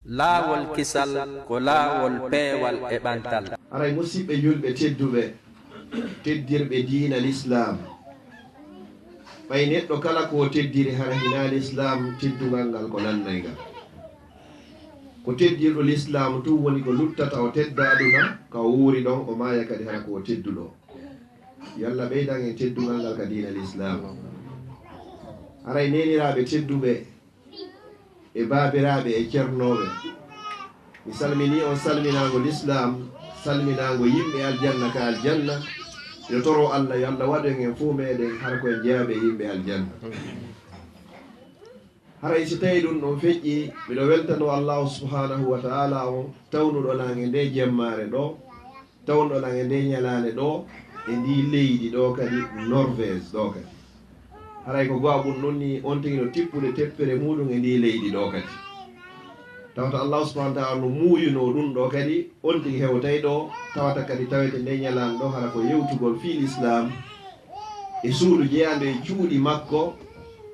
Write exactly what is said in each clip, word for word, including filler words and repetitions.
Laawol kisal ko laawol peewal e ɓantal. Haray musiɓɓe julɓe tedduɓe, teddirɓe diina Lislaam, ɓay neɗɗo kala ko o teddiri hara hinaa Lislaam, teddungal ngal ko lannay ngal. Ko teddirɗo Lislaam tun woni ko luttata o tedda aduna, ka o wuuri ɗon, o maaya kadi hara ko o tedduɗo. Yo Alla ɓeydan en teddungal ngal ka diina Lislaam. Haray neeniraaɓe tedduɓe, e baabiraaɓe e ceernooɓe. Mi salminii on salminaango Lislaam, salminaango yimɓe aljanna ka aljanna. Yo toro Alla, yo Alla waɗu en en fow meɗen hara ko en jeyaaɓe e yimɓe aljanna. Haray si tawii ɗun ɗon feƴƴii, miɗo weltanoo Allaahu subhaanahu wa ta'aalaa on tawnuɗo lan e ndee jemmaare ɗoo. Tawno lan e ndee ñalaande ɗoo, e ndii leydi ɗoo kadi, Norvège ɗoo kadi. Haray ko go'aɓun ɗun nii, on tigi no tippude teppere muuɗun e ndii leydi ɗoo kadi. Tawata Allaahu subhaanahu wa ta'aalaa no muuyunoo ɗun ɗoo kadi, on tigi hewtay ɗoo, tawata kadi tawete ndee ñalaande ɗoo, hara ko yewtugol fii Lislaam e suudu jeyaandu e cuuɗi makko,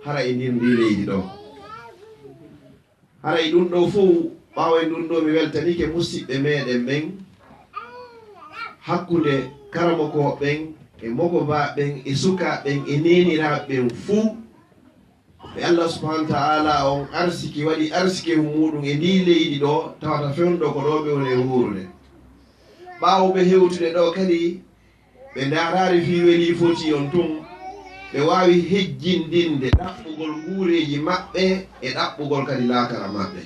hara e ndir ndii leydi ɗoo. Haray ɗun ɗoo fow, ɓaawo e ɗun ɗoo, mi weltanike musiɓɓe meɗen ɓen, hakkunde karamokooɓe ɓen e mokobaaɓe ɓen e sukaaɓe ɓen e neeniraaɓe ɓen fow. Ɓe Allah subhaanahu wa ta'aalaa on arsiki, waɗi arsikewu muuɗun e ndii leydi ɗoo, tawata fewndo ko ɗoo ɓe woni e wuurude. Ɓaawo ɓe hewtude ɗoo kadi, ɓe ndaaraali fii welii foti on tun, ɓe waawi hejjindinde ɗaɓɓugol nguureeji maɓɓe e ɗaɓɓugol kadi laakara maɓɓe.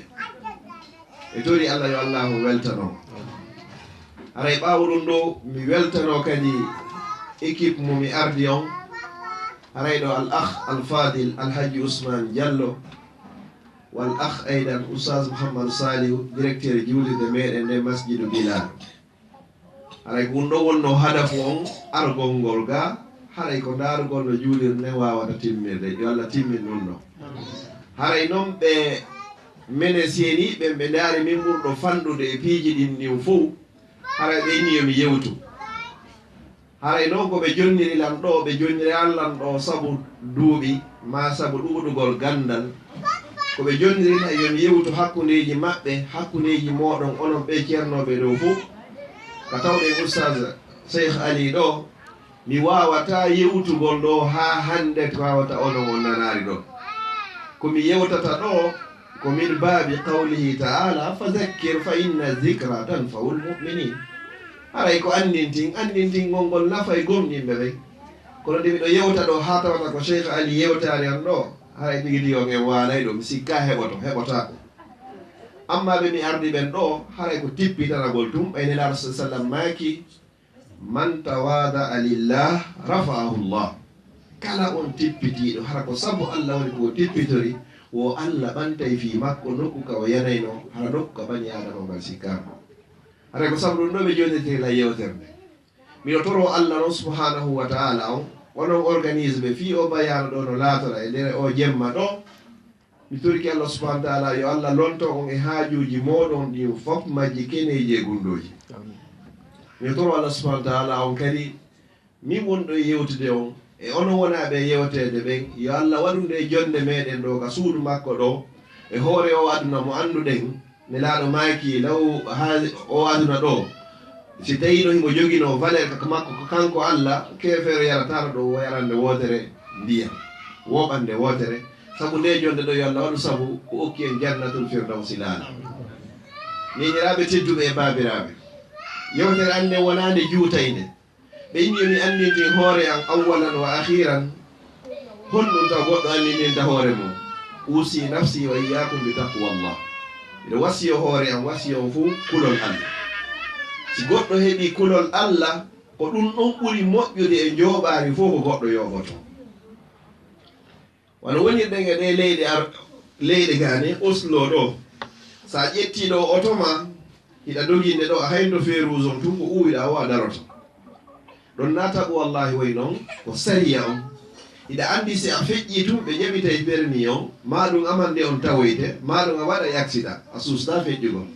Ɓe tori Allah, yo Allaahu weltano. Haray ɓaawo ɗun ɗoo, mi weltano kadi équipe mo mi ardi on. Haray ɗoo al akh al fadil Alhaji Ousmane Diallo, wal akh aydan Oustaz Mouhamadou Salihu, directeur juulirde meɗen nde Masjidu Bilal. Haray ko ɗun ɗoo wonnoo hadafu on, argol ngol gaa, haray ko ndaarugol no juulirde nden waawata timmirde, yo Allah timmin ɗun ɗoo. Haray non ɓe menen seeniiɓe ɓen, ɓe ndaari min ɓurɗo fanɗude e piiji ɗin ɗin fow, haray ɓe inni yo mi yewtu. Haray non ko ɓe jonniri lan ɗoo, ɓe jonniraali lan ɗoo sabu duuɓi, maa sabu ɗuuɗugol ganndal. Ko ɓe jonniri lan yo mi yewtu hakkundeeji maɓɓe, hakkundeeji mooɗon onon ɓee ceernooɓe ɗoo fow. Ka tawɗen Ustaaz Seykh Ali ɗoo, mi waawataa yewtugol ɗoo haa hannde, tawata onon on nanaali ɗoo. Ko mi yewtata ɗoo, ko min baabi qawlihi ta'aalaa, "Fa zakkir fa inna zikra tanfa'ul mu'miniin." Haray ko anndintin, anndintingol ngol nafay gomɗinɓe ɓen. Kono nde miɗo yewta ɗoo haa tawata ko Seykh Ali yewtaani on ɗoo, haray tigi tigi on en waalay ɗoo, mi sikkaa heɓoto, heɓotaako. Ammaa ɓe mi ardi ɓen ɗoo, haray ko tippitanagol tun, ɓay Nelaaɗo sallallaahu alayhi wa sallam maaki, "Man tawaada'a lillah, rafa'ahu Allah." Kala on tippitiiɗo, hara ko sabu Allah woni ko o tippitori, wo Allah ɓantay fii makko nokku ka o yanaynoo, hara nokku ka bani Aadama ngal sikkaama. Hara ko sabu ɗun ɗoo ɓe jonnitiri lan yewtere nden. Miɗo toroo Allah non subhaanahu wa ta'aalaa on, onon organise ɓe fii oo bayaanu ɗoo no laatora e nder oo jemma ɗoo. Mi torike Allah subhaanahu wa ta'aalaa yo Allah lonto on e haajuuji mooɗon ɗin fow, majji keneeji e gunndooji. Miɗo toroo Allah subhaanahu wa ta'aalaa on kadi, min wonɗo e yewtude on, e onon wonaaɓe e yewteede ɓen, yo Allah waɗu ndee jonnde meɗen ɗoo ka suudu makko ɗoo, e hoore oo aduna mo annduɗen, Nelaaɗo maaki, law haa oo aduna ɗoo, si tawiino himo joginoo valeur ka makko, ko kanko Allah, keefeero yarataano ɗoo wo yarannde wootere ndiyam, woɓannde wootere. Sabu ndee jonnde ɗoo, yo Allah waɗu sabu o okki en Jannatul Firdawsi laana. Miñiraaɓe tedduɓe e baabiraaɓe, yewtere an nden wonaa nde juutaynde. Ɓe inni yo mi anndintin hoore an, awwalan wa akhiran, honɗun taw goɗɗo anndintinta hoore mun? Usi nafsi wa iyyaakum bi taqwallah. Miɗo wasiyo hoore an, wasiyo on fow kulol Allah. Si goɗɗo heɓii kulol Allah, ko ɗun ɗon ɓuri moƴƴude e njooɓaari fow ko goɗɗo yooɓotoo. Wano wonirɗen e ɗee leyɗe ar-, leyɗe gaa ne, Oslo ɗoo, so a ƴettii ɗoo oto maa, hiɗa doginde ɗoo, a hayndo feu rouge on tun, ko uwiɗaa o a daroto. Ɗon naa taqwallaahi wayi non, ko sariya on. Hiɗa anndi si a feƴƴii tun, ɓe jaɓitay permis on, maa ɗun amande on tawoyte, maa ɗun a waɗay accident, a suustaa feƴƴugol.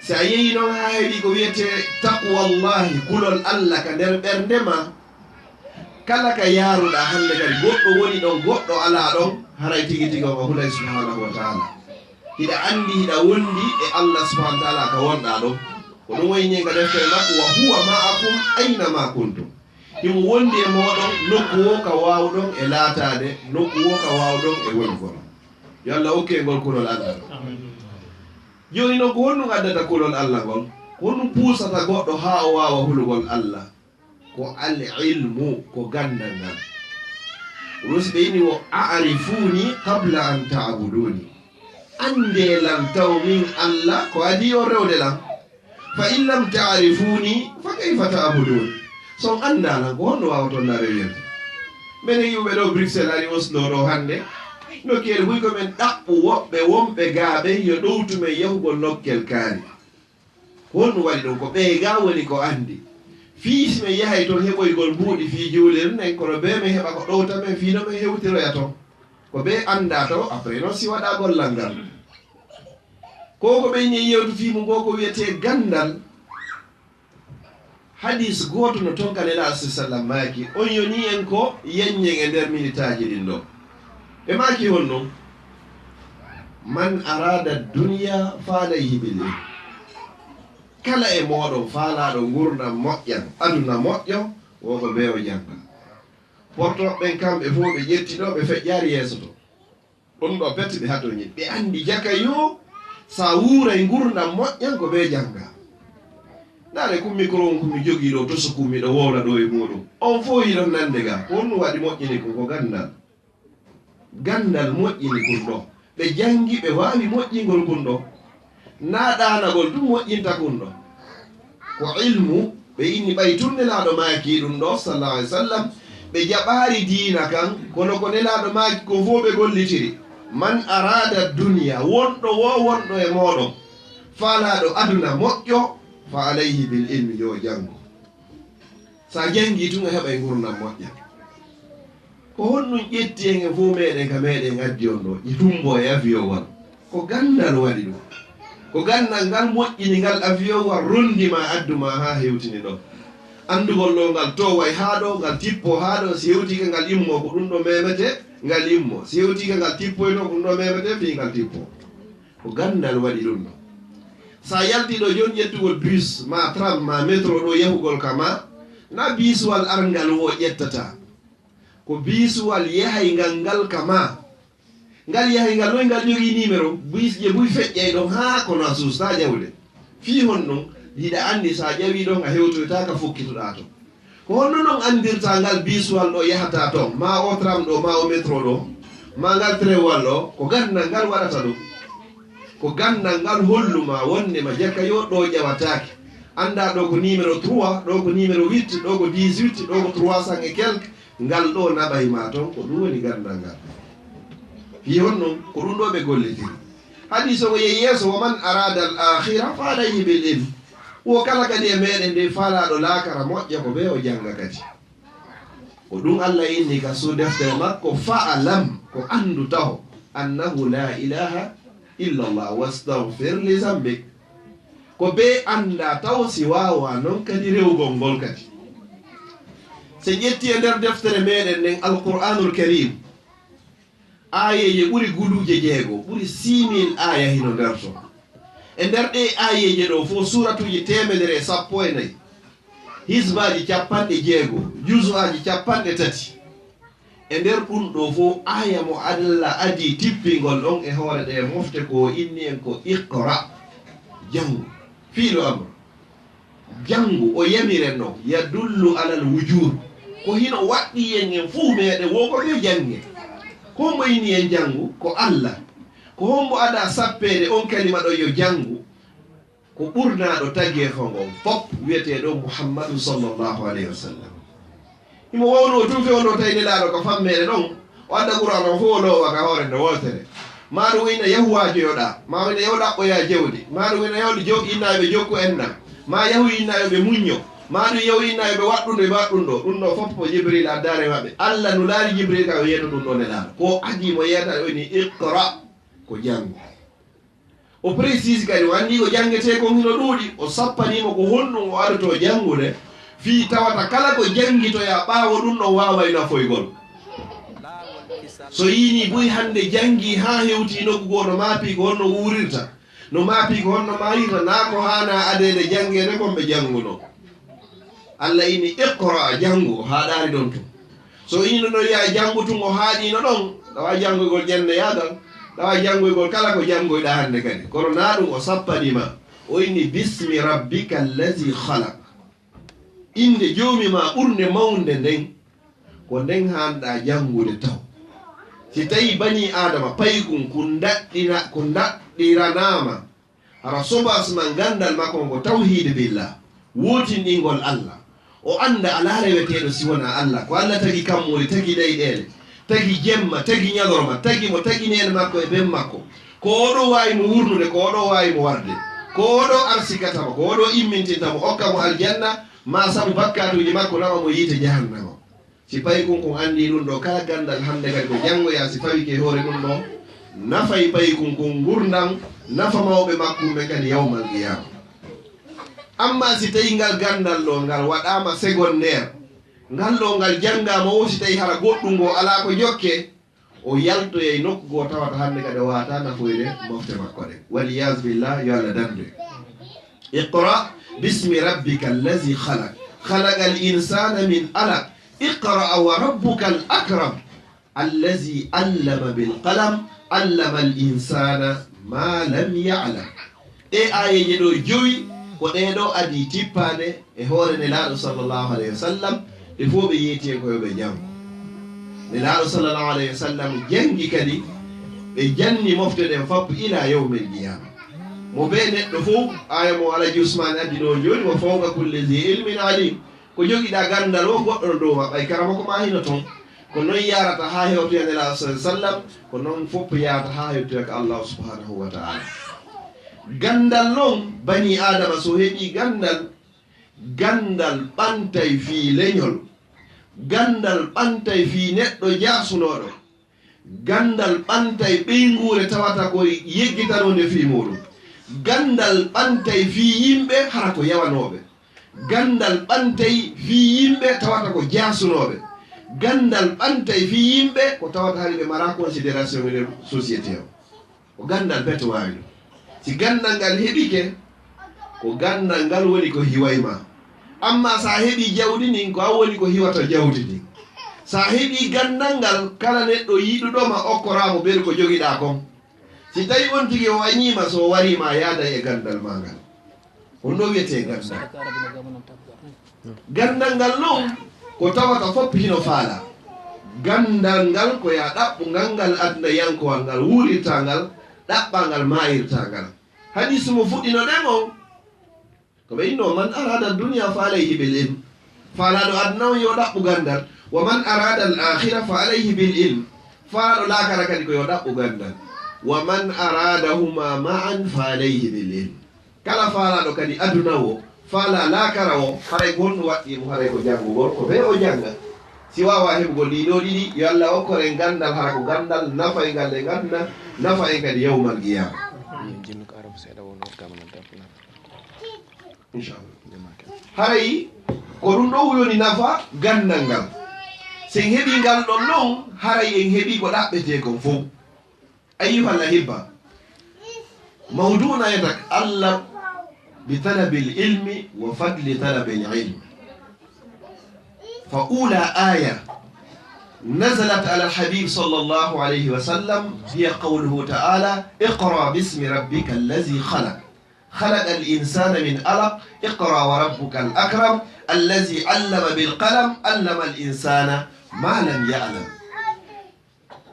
Si a yehii non haa heɓii ko wi'etee taqwallaahi, kulol Allah ka nder ɓernde maa, kala ka yaaruɗaa hannde kadi, goɗɗo woni ɗon, goɗɗo alaa ɗon, haray tigi tigi on a hulay subhaanahu wa ta'aalaa. Hiɗa anndi hiɗa wondi e Allah subhanahu wa taala ka wonɗaa ɗon. Ko ɗum wayni ka deftere makko, "Wa huwa ma'akum aina ma kuntum." Himo wondi e mooɗon nokku wo ka waawɗon e laataade, nokku wo ka waawɗon e wonugol. Yo Allah okke ngol kulol Allah. Jooni non, ko honɗum addata kulol Allah ngol? Ko honɗum puusata goɗɗo haa o waawa hulugol Allah? Ko al ilmu, ko ganndal ngal. Ɗum si ɓe inni wo, "A'rifuni qabla an ta'buduni." Anndee lan taw min Allah ko adii on rewde lan. "Fa in lam ta'rifuni fa kayfa ta'buduni." So on anndaa lan, ko honno waawoton lan rewirde? Menen iwɓe ɗo Bruxelles ari Oslo ɗo hannde, nokkeeli buy ko men ɗaɓɓu woɓɓe wonɓe gaa ɓen yo ɗowtu men yahugol nokkel kaari. Ko honɗum waɗi ɗum? Ko ɓee gaa woni ko anndi. Fii si men yahay ton heɓoygol mbuuɗi fii juulirde nden, kono bee men heɓa ko ɗowta men fii no men hewtiroya ton. Ko bee anndaa taw, après non si waɗaa gollal ngal. Ko ko ɓe inni e yewtu fii mum ngoo ko wiyetee ganndal. Hadiis gooto no ton ka Nelaaɗo sa sallam maaki, on yonii en ko yeññen e nder minitaaji ɗin ɗoo. Ɓe maaki honno? "Man arada dunya fa alayhi bil ilm." Kala e mooɗon faalaaɗo ngurndan moƴƴan, aduna moƴƴo, wo ko bee o jannga. Portooɓe ɓen kamɓe fof ɓe ƴetti ɗo, ɓe feƴƴaari yeeso to. Ɗum ɗo pet ɓe hatoñi. Ɓe anndi jaka yo, sa wuuray ngurndan moƴƴan ko bee jannga. Ndaare kun micro on kun mi jogii ɗo, toso kun miɗo wowla ɗo e muuɗum. On fof hiɗon nande ga. Ko honɗum waɗi moƴƴini kun? Ko ganndal. Ganndal moƴƴini kun ɗo. Ɓe janngi, ɓe waawi moƴƴingol kun ɗo. Naa ɗaanagol tun moƴƴinta kun ɗo. Ko ilmu, ɓe inni ɓay tun Nelaaɗo maaki ɗum ɗo, sallallahu alaihi wasallam, ɓe jaɓaari diina kan, kono ko Nelaaɗo maaki ko fof ɓe gollitiri. "Man arada dunya", wonɗo wo wonɗo e mooɗon, faalaaɗo aduna moƴƴo, "fa alayhi bil ilmi", yo janngu. Sa janngi tun a heɓay ngurndan moƴƴa. Ko honɗum ƴetti en e fof meɗen ka meɗen addi on ɗo? Ƴi tumbo e avion wal. Ko ganndal waɗi ɗum. Ko ganndal ngal moƴƴini ngal avion wal, rondi ma, addu ma haa hewtini ɗo. Anndugol ɗo ngal toway haa ɗo, ngal tippo haa ɗo, si hewti ka ngal immo, ko ɗum ɗo memete, ngal immo. Si hewti ka ngal tippoyno, ko ɗum ɗo memete, fii ngal tippo. Ko ganndal waɗi ɗum ɗo. Sa yalti ɗo jooni ƴettugol bus, ma tram, ma métro ɗo yahugol ka ma, na bus wal arngal wo ƴettata. Ko bus wal yahay ngal ngal ka ma. Ngal yahay ngal noy ngal jogii numéro, bus je buy feƴƴay ɗon haa kono a suusta ƴawde. Fii honɗum? Hiɗa anndi sa ƴawi ɗon a hewtoyta ka fokkituɗa to. Ko honno non anndirta ngal bus wal ɗo yahata ton, ma o tram ɗo, ma o métro ɗo, ma ngal train wal ɗo? Ko ganndal ngal waɗata ɗum. Ko ganndal ngal hollu ma wonde ma jaka yo ɗo ƴawataake. Annda ɗo ko numéro trois, ɗo ko numéro huit, ɗo ko dix-huit, ɗo ko trois cents et quelque, ngal ɗo naɓay ma ton, ko ɗum woni ganndal ngal. Fii honno? Ko ɗum ɗo ɓe gollitiri. Hadiis o ko yehi yeeso, "Wa man arada al akhira fa alayhi bil ilm." Wo kala kadi e meɗen nde faalaaɗo laakara moƴƴa ko ɓe o jannga kadi. Ko ɗum Allah inni ka su deftere makko, "Fa'lam", ko anndu taho, "annahu la ilaha illa Allah, wastaghfir li zambik." Ko ɓe annda taw si waawa non kadi rewgol ngol kadi. Se ƴetti e nder deftere meɗen nden, Alqur'anul Karim, aayeeje ɓuri guluuje jeego, ɓuri six mille aaya hino nder ton. E nder ɗee aayeeje ɗo fof, suuratuuji teemedere e sappo e nayi, hisbaaji capanɗe jeego, juzu'aaji capanɗe tati. E nder ɗum ɗo fof, aaya mo Allah adii tippingol ɗon e hoore ɗee mofte ko o inni en ko iqra, janngu, fiilu amru. Janngu, o yamiri en non, yadullu alal wujub. Ko hino waɗɗii en en fof meɗen wo ko ɓe jannge. Ko hombo inni en janngu? Ko Allah. Ko hombo ada sappeede on kalima ɗo yo janngu? Ko ɓurnaaɗo tageefo ngon fof wiyeteeɗo Muhammadu sallallahu alayhi wa sallam. Himo wowluno tun fewndo tawi Nelaaɗo ko fammeere ɗon, o adda Qur'aan on fof o loowa ka hoore nde wootere. Maa ɗum inna yahu waajoyoɗaa, maa o inna yahu ɗaɓɓoyaa jawdi, maa ɗum inna yahu jo-, inna ɓe jokku enɗan, maa yahu inna yo ɓe muñño, maa ɗum yahu inna yo ɓe waɗ ɗum ɗo ɓe waɗ ɗum ɗo. Ɗum ɗo fof ko Jibril addaare maɓɓe. Allah nulaari Jibril ka o yeeto ɗum ɗo Nelaaɗo. Ko adii mo yeetaade o inni iqra, ko janngu. O précise kadi, o anndi ko janngetee kon hino ɗuuɗi, o sappanii mo ko honɗum o adotoo janngude, fii tawata kala ko janngitoyaa ɓaawo ɗum ɗon waaway nafoygol. So yini buy hannde janngi haa hewti nokku goo no maapi ko honno wuurirta, no maapi ko honno maayirta, naa ko haana adeede janngeede kon ɓe janngunoo. Allah ini iqra, janngu, o haaɗaani ɗon tun. So ini no ɗon yaa janngu tun o haaɗiino ɗon, ɗawa janngoygol ƴanneyaagal, ɗawa janngoygol kala ko janngoyɗaa hannde kadi. Kono naa ɗun o sappani ma, o inni bismi rabbika allazi khalaq. Innde Joomi maa ɓurnde mawnde nden, ko nden haanɗaa janngude taw. Si tawii banii Aadama paykun kun ndaɗɗina-, ko ndaɗɗiranaama, hara sobaas maa ganndal makko ngo tawhiid billah, wootinɗingol Allah, o annda alaa reweteeɗo si wonaa Allah, ko Allah tagi kammuuli, tagi leyɗeele, tagi jemma, tagi ñalorma, tagi mo, tagi neene makko e ben makko. Ko oo ɗoo waawi mo wurnude, ko oo ɗoo waawi mo warde, ko oo ɗoo arsikata mo, ko oo ɗoo immintinta mo, okka mo aljanna, maa sabu bakkaatuuji makko naɓa mo yiite jahannama. Si paykun kun anndii ɗun ɗoo, kala ganndal hannde kadi ko janngoyaa, si fawike e hoore ɗun ɗoo, nafay paykun kun ngurndan, nafa mawɓe makkun ɓen kadi yawmal qiyaama. Ammaa si tawii ngal ganndal ɗoo ngal waɗaama secondaire, ngal ɗoo ngal janngaama woo, si tawii hara goɗɗun goo alaa ko jokkee, o yaltoyay nokku goo tawata hannde kadi o waawataa nafoyde mofte makko ɗen. Wal iyaazu billah, yo Allah dandu en. Iqra bismi rabbika allazi khalaq. Khalaqal insana min alaq. Iqra wa rabbukal akram. Allazi allama bil qalam. Allamal insana ma lam ya'lam. Ɗee aayeeje ɗoo jowi, ko ɗee ɗoo adii tippaade e hoore Nelaaɗo sallallahu alayhi wa sallam, ɓe fow ɓe yeetii en ko yo ɓe janngu. Nelaaɗo sallallahu alayhi wa sallam janngi kadi, ɓe janni mofte ɗen fop ila yawmil qiyaama. Mo bee neɗɗo fow, aaya mo Alhaji Usmaan addi ɗoo jooni, "Wa fawqa kulli zi ilmin alim." Ko jogiɗaa ganndal woo, goɗɗo no dow maa, ɓay karamoko maa hino ton. Ko non yaarata haa hewtoya Nelaaɗo sallallahu alayhi wa sallam, ko non fop yaarata haa hewtoya ka Allaahu subhaanahu wa ta'aala. Ganndal non, banii Aadama so heɓii ganndal, ganndal ɓantay fii leñol, ganndal ɓantay fii neɗɗo jaasunooɗo, ganndal ɓantay ɓeynguure tawata ko yeggitanoonde fii muuɗum, ganndal ɓantay fii yimɓe hara ko yawanooɓe, ganndal ɓantay fii yimɓe tawata ko jaasunooɓe, ganndal ɓantay fii yimɓe ko tawata hari ɓe maraa considération e nder société o. Ko ganndal bete waawi ɗum. Si ganndal ngal heɓike, ko ganndal ngal woni ko hiway ma. Amma sa heɓi jawdi ndin, ko an woni ko hiwata jawdi ndin. Sa heɓi ganndal ngal, kala neɗɗo yiɗuɗo ma okkoraa mo ɓeydu ko jogiɗaa kon. Si tawi on tigi o wañii ma, so o warii ma, yaaday e ganndal ma ngal. Honno wiyetee ganndal? Ganndal ngal non, ko tawata fof hino faalaa. Ganndal ngal ko yaa ɗaɓɓu ngal, ngal aduna yankowal ngal, wuurirtaa ngal, ɗaɓɓaa ngal, maayirtaa ngal. Hadiisu mo fuɗɗinoɗen on, ko ɓe innoo, "Man araada dunya fa alayhi bil ilm." Faalaaɗo aduna on yo ɗaɓɓu ganndal. "Wa man araada al akhira fa alayhi bil ilm." Faalaaɗo laakara kadi ko yo ɗaɓɓu ganndal. "Wa man araadahuma ma'an fa alayhi bil ilm." Kala faalaaɗo kadi aduna wo, faalaa laakara wo, haray ko honɗum waɗɗii mo, haray ko janngugol, ko bee o jannga. Si waawaa heɓugol ɗii ɗoo ɗiɗi, yo Allah okkor en ganndal, hara ko ganndal nafayngal e aduna, nafa en kadi yawmal qiyaama. Min jinnuko arab seeɗa wonno kam nan tan. Inchallah. Haray ko ɗum ɗoo woni nafa ganndal ngal. Si en heɓii ngal ɗon non, haray en heɓii ko ɗaɓɓetee kon fow. Ayyuhal ahibba, mawdu'una yata'allaq bi talabil ilmi wa fadli talabil ilm. Fa ula aya nazalat ala al-habib sallallahu alayhi wa sallam hiya qawluhu ta'ala, "Iqra bismi rabbika allazi khalaq. Khalaqal insana min alaq. Iqra wa rabbukal akram. Allazi allama bil qalam. Allamal insana ma lam ya'lam."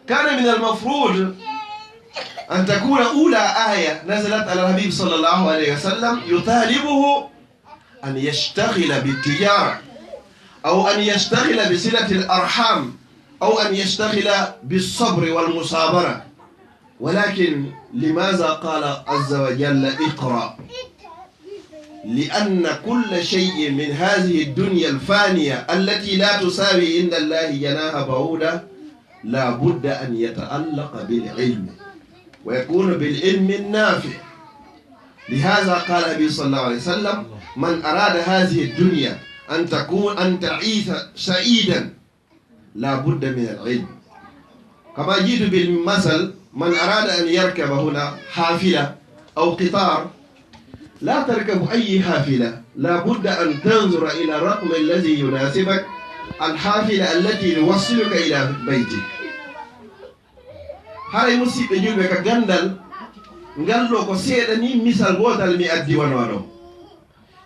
كان من المفروض أن تكون أولى آية نزلت على الحبيب صلى الله عليه وسلم يطالبه أن يشتغل بالتجارة، أو أن يشتغل بصلة الأرحام، أو أن يشتغل بالصبر والمصابرة. ولكن لماذا قال عز وجل: "اقرأ"؟ لأن كل شيء من هذه الدنيا الفانية التي لا تساوي عند الله جناح بعوضة لا بد أن يتعلق بالعلم، ويكون بالعلم النافع. لهذا قال النبي صلى الله عليه وسلم: "من أراد هذه الدنيا أن تكون، أن تعيش سعيدا، لا بد من العلم." كما جئت بالمثل، من أراد أن يركب هنا حافلة أو قطار، لا تركب أي حافلة، لا بد أن تنظر إلى الرقم الذي يناسبك، الحافلة التي توصلك إلى بيتك. Haray, musiɓɓe julɓe, ka ganndal ngal ɗoo, ko seeɗa ni misal gootal mi addi wano ɗoo.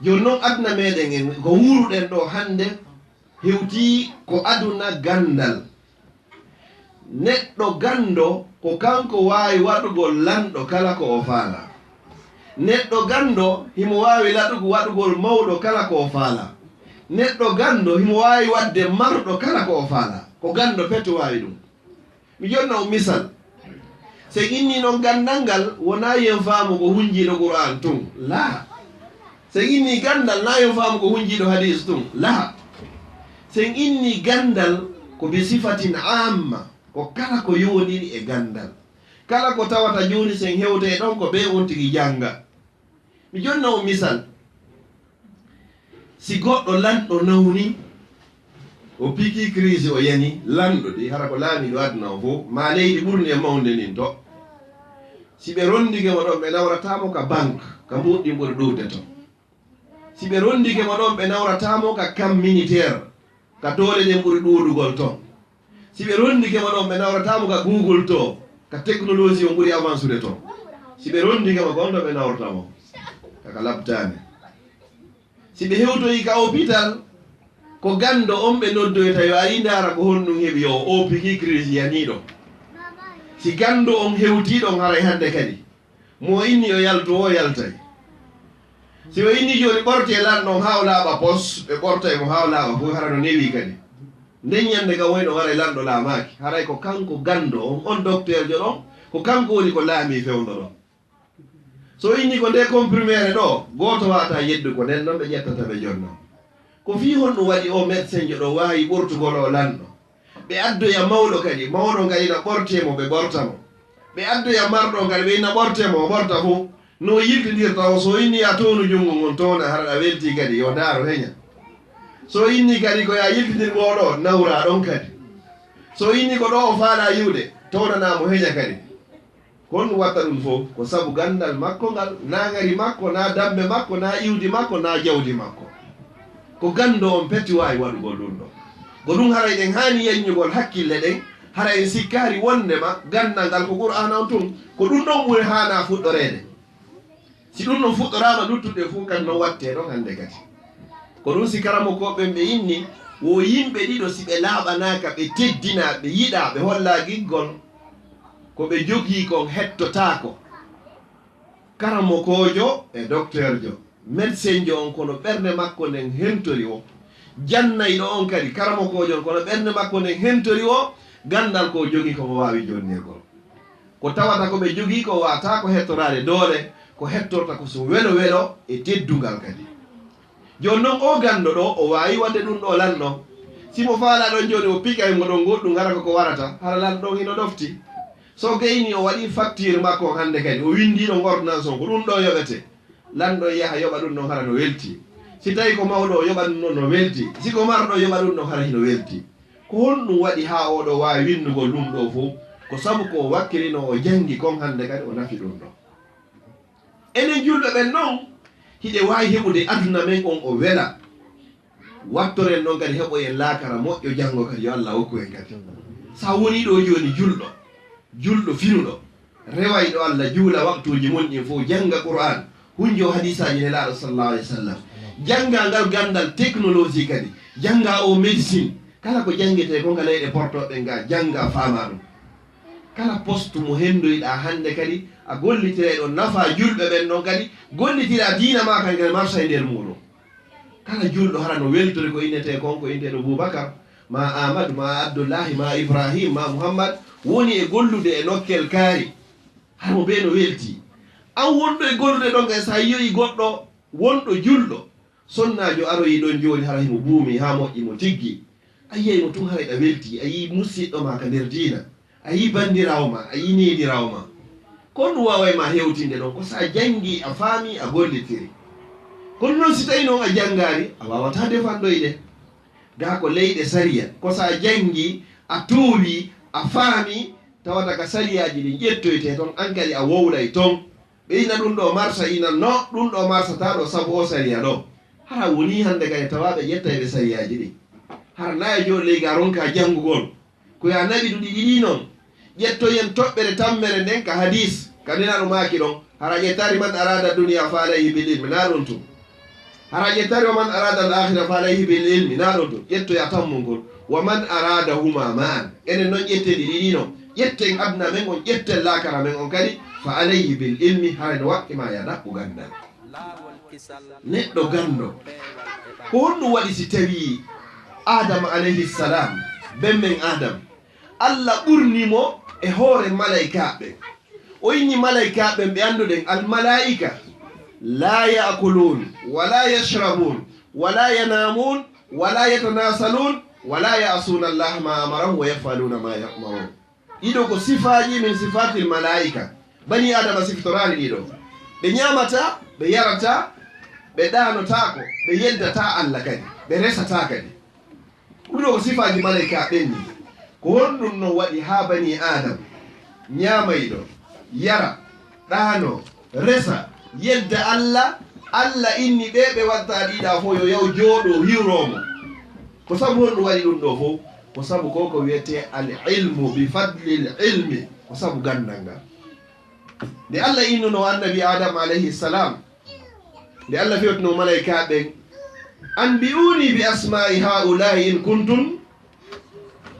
Jooni non, aduna meɗen en, ko wuuruɗen ɗoo hannde, hewtii ko aduna ganndal. Neɗɗo ganndo, ko kanko waawi waɗugol lanɗo kala ko o faalaa. Neɗɗo ganndo, himo waawi laɗugo waɗugol mawɗo kala ko o faalaa. Neɗɗo ganndo, himo waawi waɗde marɗo kala ko o faalaa. Ko ganndo pet waawi ɗum. Mi jonna on misal. Si en innii non ganndal ngal, wonaa yo en faamu ko hunjiiɗo Qur'aan tun. Laa. Si en innii ganndal, naa yo en faamu ko hunjiiɗo hadiis tun. Laa. Si en innii ganndal, ko bi sifatin aamma, ko kala ko yowondiri e ganndal. Kala ko tawata jooni, si en hewtay ɗon, ko bee on tigi jannga. Mi jonna on misal. Si goɗɗo lanɗo nawni, o pikii crise, o yani, lanɗo ɗi, hara ko laamiiɗo aduna o fof, maa leydi ɓurndi e mawnde ndin to. Si ɓe ronndike mo ɗon, ɓe nawrataa mo ka banque, ka mbuuɗi ɗin ɓuri ɗuuɗde to. Si ɓe ronndike mo ɗon, ɓe nawrataa mo ka camp militaire, ka doole ɗen ɓuri ɗuuɗugol ton. Si ɓe ronndike mo ɗon, ɓe nawrataa mo ka Google to, ka technologie on ɓuri avancude ton. Si ɓe ronndike mo kon, to ɓe nawrata mo? Ka, ka labtaani. Si ɓe hewtoyi ka hôpital, ko ganndo on ɓe noddoyta, yo ari ndaara ko honɗum heɓi o, o pikii crise yanii ɗon. Si ganndo on hewtii ɗon, haray hannde kadi, mo inni o yaltu, o yaltay. Si o inni jooni ɓortee lanɗo on haa o laaɓa pos, ɓe ɓortay mo haa o laaɓa fof, hara no newii kadi. Nden ñannde ka wayno haray lanɗo laamaaki, haray ko kanko ganndo on, on dokteerjo ɗon, ko kanko woni ko laamii fewndo ɗon. So o inni ko ndee comprimere ɗoo, gooto waawataa yeddude, ko nden non ɓe ƴettata ɓe jonna. Ko fii honɗum waɗi o médecin jo ɗoo waawi ɓortugol o lanɗo? Ɓe addoya mawɗo kadi, mawɗo on kadi na ɓortee mo, ɓe ɓorta mo. Ɓe addoya marɗo on kadi, ɓe ina ɓortee mo, o ɓorta fof. No o yiltindirta o, so o inni yaa townu junngo ngon, towna, hara ɗa weltii kadi, yo ndaaru heña. So o inni kadi ko yaa yiltindir mo ɗoo, nawraa ɗon kadi. So o inni ko ɗoo o faalaa yi'ude, townanaa mo heña kadi. Ko honɗum watta ɗum fof? Ko sabu ganndal makko ngal, naa ŋari makko, naa dammbe makko, naa iwdi makko, naa jawdi makko. Ko ganndo on peti waawi waɗugol ɗum ɗoo. Ko ɗum haray ɗen haani yaññugol hakkille ɗen, haray en sikkaari wonndema ganndal ngal ko Qur'aana on tun, ko ɗum ɗon ɓuri haanaa fuɗɗoreede. Si ɗum ɗon fuɗɗoraama, luttuɗe fof kadi non wattee ɗon hannde kadi. Ko ɗum si karamokooɓe ɓen ɓe inni, wo yimɓe ɗiɗo, si ɓe laaɓanaaka, ɓe teddinaa, ɓe yiɗaa, ɓe hollaa giggol, ko ɓe jogii kon hettotaako. Karamokoojo e dokteerjo, médecin jo on, kono ɓernde makko nden hentori o. Jannayɗo on kadi, karamokoojo on, kono ɓernde makko nden hentori o, ganndal ko o jogii ko mo waawi jonnirgol. Ko tawata ko ɓe jogii ko waawataa ko hettoraade doole, ko hettorta ko so welo welo e teddungal kadi. Jooni non, oo ganndo ɗoo, o waawi waɗde ɗum ɗoo lanɗo. Si mo faalaa ɗon jooni, o pikay mo ɗon goɗɗum, hara ko ko warata, hara lanɗo ɗon hino ɗofti. So gaynii o waɗii facture makko on hannde kadi, o winndii ɗon ordonnance on, ko ɗum ɗoo yoɓetee. Lanɗo on yaha yoɓa ɗum ɗon, hara no weltii. Si tawii ko mawɗo, o yoɓa ɗum ɗon no weltii. Si ko marɗo, o yoɓa ɗum ɗon, hara hino weltii. Ko honɗum waɗi haa oo ɗoo waawi winndugol ɗum ɗoo fof? Ko sabu ko o wakkilinoo, o janngi kon hannde kadi, o nafi ɗum ɗoo. Enen julɓe ɓen non, hiɗe waawi heɓude aduna men on o wela. Wattoren non kadi heɓoyen laakara moƴƴo janngo kadi, yo Allah hokku en kadi. Sa wonii ɗoo jooni julɗo, julɗo finuɗo, rewayɗo Allah, juula waktuuji mun ɗin fof, jannga Qur'aan, hunjo hadiisaaji Nelaaɗo sallallahu alayhi wa sallam, jannga ngal ganndal technologie kadi, jannga o médecine, kala ko janngetee ko nga leyɗe portooɓe nga, jannga faamaa ɗum. Kala poste mo henndoyɗaa hannde kadi, a gollitiray ɗo nafaa julɓe ɓen ɗon kadi, gollitiraa diina maa kan kadi marsay nder muuɗum. Kala julɗo hara no weltori ko innetee kon, ko inneteeɗo Bubakar, maa Ahmad, maa Abdullahi, maa Ibrahim, maa Muhammad, woni e gollude e nokkel kaari. Hara mo bee no weltii. An wonɗo e gollude ɗon kadi, so a yi'oyi goɗɗo wonɗo julɗo, sonnaajo aroyi ɗon jooni, hara himo buumi haa moƴƴi mo tiggi. A yi'ay mo tun, haray ɗa weltii. A yi'i musiɗɗo maa ka nder diina. A yi'i banndiraawo maa, a yi'i neeniraawo maa. Ko honɗum waaway maa hewtinde ɗon? Ko so a janngii, a faamii, a gollitiri. Kono non, si tawii non a janngaali, a waawataa defanɗoyde. Gaa ko leyɗe sariya. Ko so a janngii, a toowii, a faamii, Tawata ka sariyaaji ɗin ƴettoytee ton, an kadi a wowlay ton. Ɓe ina ɗum ɗo marsa, ina no ɗum ɗo marsata ɗo sabu o sariya ɗo. Hara woni hannde kadi tawa ɓe ƴettay ɓe sariyaaji ɗin. Hara na e jooɗo ley ga ronka janngugol. Ko ya naɓi ɗuɗi ɗiɗi non. Ƴettoyen toɓɓere tammere nden ka hadis. Ka nenaɗo maaki ɗon. Hara ƴettari man arada dunya fa alayhi bil ilmi. Na ɗon tun. Hara ƴettari wa man arada al akhira fa alayhi bil ilmi. Na ɗon tun. Ƴettoya tammungol. Wa man arada huma ma'an. Enen non ƴetten ɗi ɗiɗi non. Ƴetten aduna men on, ƴetten laakara men on kadi. Fa alayhi bil ilmi. Hara no waɗɗi ma ya ɗaɓɓu gandal. Neɗɗo ganndo. Ko honɗum waɗi si tawii Aadama alayhi salam, ben men Aadam, Alla ɓurni mo e hoore malaykaaɓe ɓen? O inni malaykaaɓe ɓen ɓe annduɗen, al malaa'ika, la ya'kuluun, wa la yashrabuun, wa la yanaamuun, wa la yatanasaluun, wa la ya'suuna Allaha ma amarahum wa yaf'aluuna ma yu'maruun. Ɗiɗo ko sifaaji min sifaatil malaa'ika. Banii Aadama siftoraali ɗiɗo. Ɓe ñaamataa, ɓe yarataa, ɓe ɗaanotaako, ɓe yeddataa Alla kadi, ɓe resataa kadi. Ɗum ɗo ko sifaaji malaykaaɓe ɓen ni. Ko honɗum no waɗi haa banii Aadama ñaamayɗo, yara, ɗaano, resa, yedda Alla, Alla inni ɓe ɓe watta ɗiɗa fof yo yaw jooɗo hiwroo mo. Ko sabu honɗum waɗi ɗum ɗo fof? Ko sabu ko ko wiyetee al ilmu bi fadlil ilmi, ko sabu ganndal ngal. Nde Alla innuno annabi Aadama alayhi salam, nde Alla fewtino malaykaaɓe ɓen, anbi'uuni bi asmaa'i haa'ulaa'i in kuntum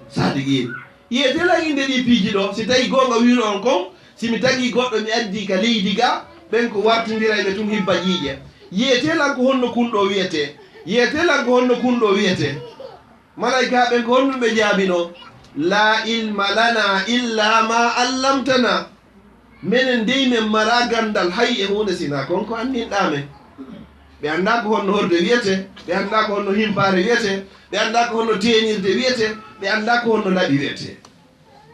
saadiqiin. Yiyete lan innde ɗi piiji ɗo, si tawi goonga wi'uno on kon, si mi tagi goɗɗo mi addi ka leydi ga, ɓen ko wartindirayɓe tun hibba ƴiiƴe. Yiyete lan ko honno kun ɗo wiyetee? Yiyete lan ko honno kun ɗo wiyetee? Malaykaaɓe ɓen ko honɗum ɓe jaabino? La ilma lana illa ma allamtana. Menen dey men mara ganndal hay e huunde sinaa kon ko anndinɗaa men. Ɓe anndaa ko honno horde wiyetee, ɓe anndaa ko honno himpaare wiyetee, ɓe anndaa ko honno teenirde wiyetee, ɓe anndaa ko honno laɓi wiyetee.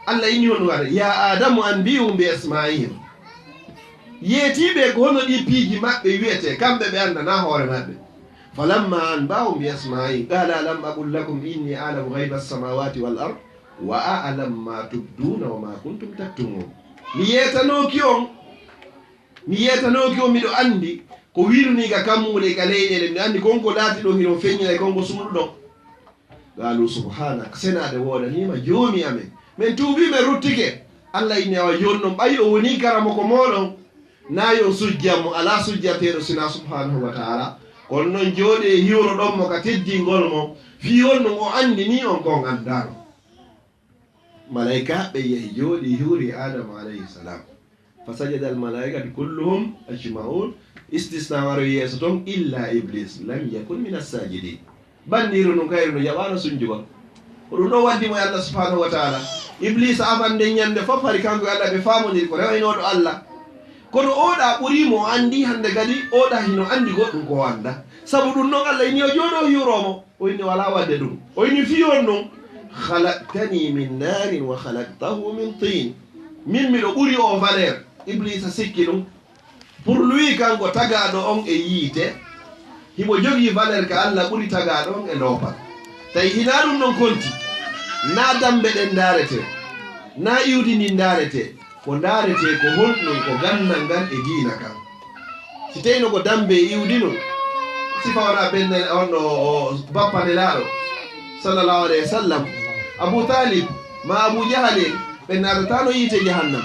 Alla inni honɗum waɗa? Ya Aadamu anbi'hum bi asma'ihim. Yeetii ɓe ko honno ɗii piiji maɓɓe wiyetee, kamɓe ɓe anndanaa hoore maɓɓe. Falamma anba'ahum bi asma'ihim qala alam aqul lakum inni a'lamu ghayba as-samawati wal ard wa a'lamu ma tubduna wa ma kuntum taktumun. Mi yeetanooki on, mi yeetanooki on, miɗo anndi ko wirnii ka kammuule e ka leyɗeele, miɗo anndi kon ko laatiɗon hiɗon feññinay kon ko suuɗuɗon. Qaalu subhaanak, senaade woodanii ma Joomi amen. Men tuubii, men ruttike. Alla inni, awa jooni non, ɓay o wonii karamoko mooɗon, na yo on sujjan mo, alaa sujjanteeɗo sinaa Subhaanahu wa Ta'aalaa. Kono non jooɗee hiwroɗon mo ka teddingol mo, fii honɗum o anndinii on ko on anndaano. Malaykaaɓe yehi jooɗii hiwri Aadama alayhi salaam. Fasajada al-malaa'ikatu kulluhum ajma'un. Istisna waro yeeso ton, illa Iblis lam yakun min as-sajidin. Banniiru ndun kayru no jaɓaano sunjugol. Ko ɗum ɗo waddi mo e Allah subhanahu wa ta'ala. Iblisa aban nden ñande fof hari kanko e Allah ɓe faamondiri ko rewaynooɗo Allah. Kono oɗa ɓuri mo o anndi hannde kadi oɗa hino anndi goɗɗum ko o annda. Sabu ɗum ɗon Allah ini o jooɗo hiwro mo. O inni wala wadde ɗum. O inni fii on ɗum. Khalaqtani min narin wa khalaqtahu min tin. Min miɗo ɓuri o valeur. Iblisa sikki ɗum. Pour lui, kanko tagaaɗo on e yiite, himo jogii valeur ka Allah ɓuri tagaaɗo on e loopal. Tawi hinaa ɗum ɗon konti, naa dambe ɗen ndaaretee, naa iwdi ndin ndaaretee, ko ndaaretee ko honɗum ko ganndal ngal e diina kan. Si tawino ko dambe e iwdi nun, sifa wona benne on ɗo o bappa Nelaaɗo, sallallahu alayhi wa sallam, Abu Talib, ma Abu Jahal en, ɓe naatataano yiite jahannam.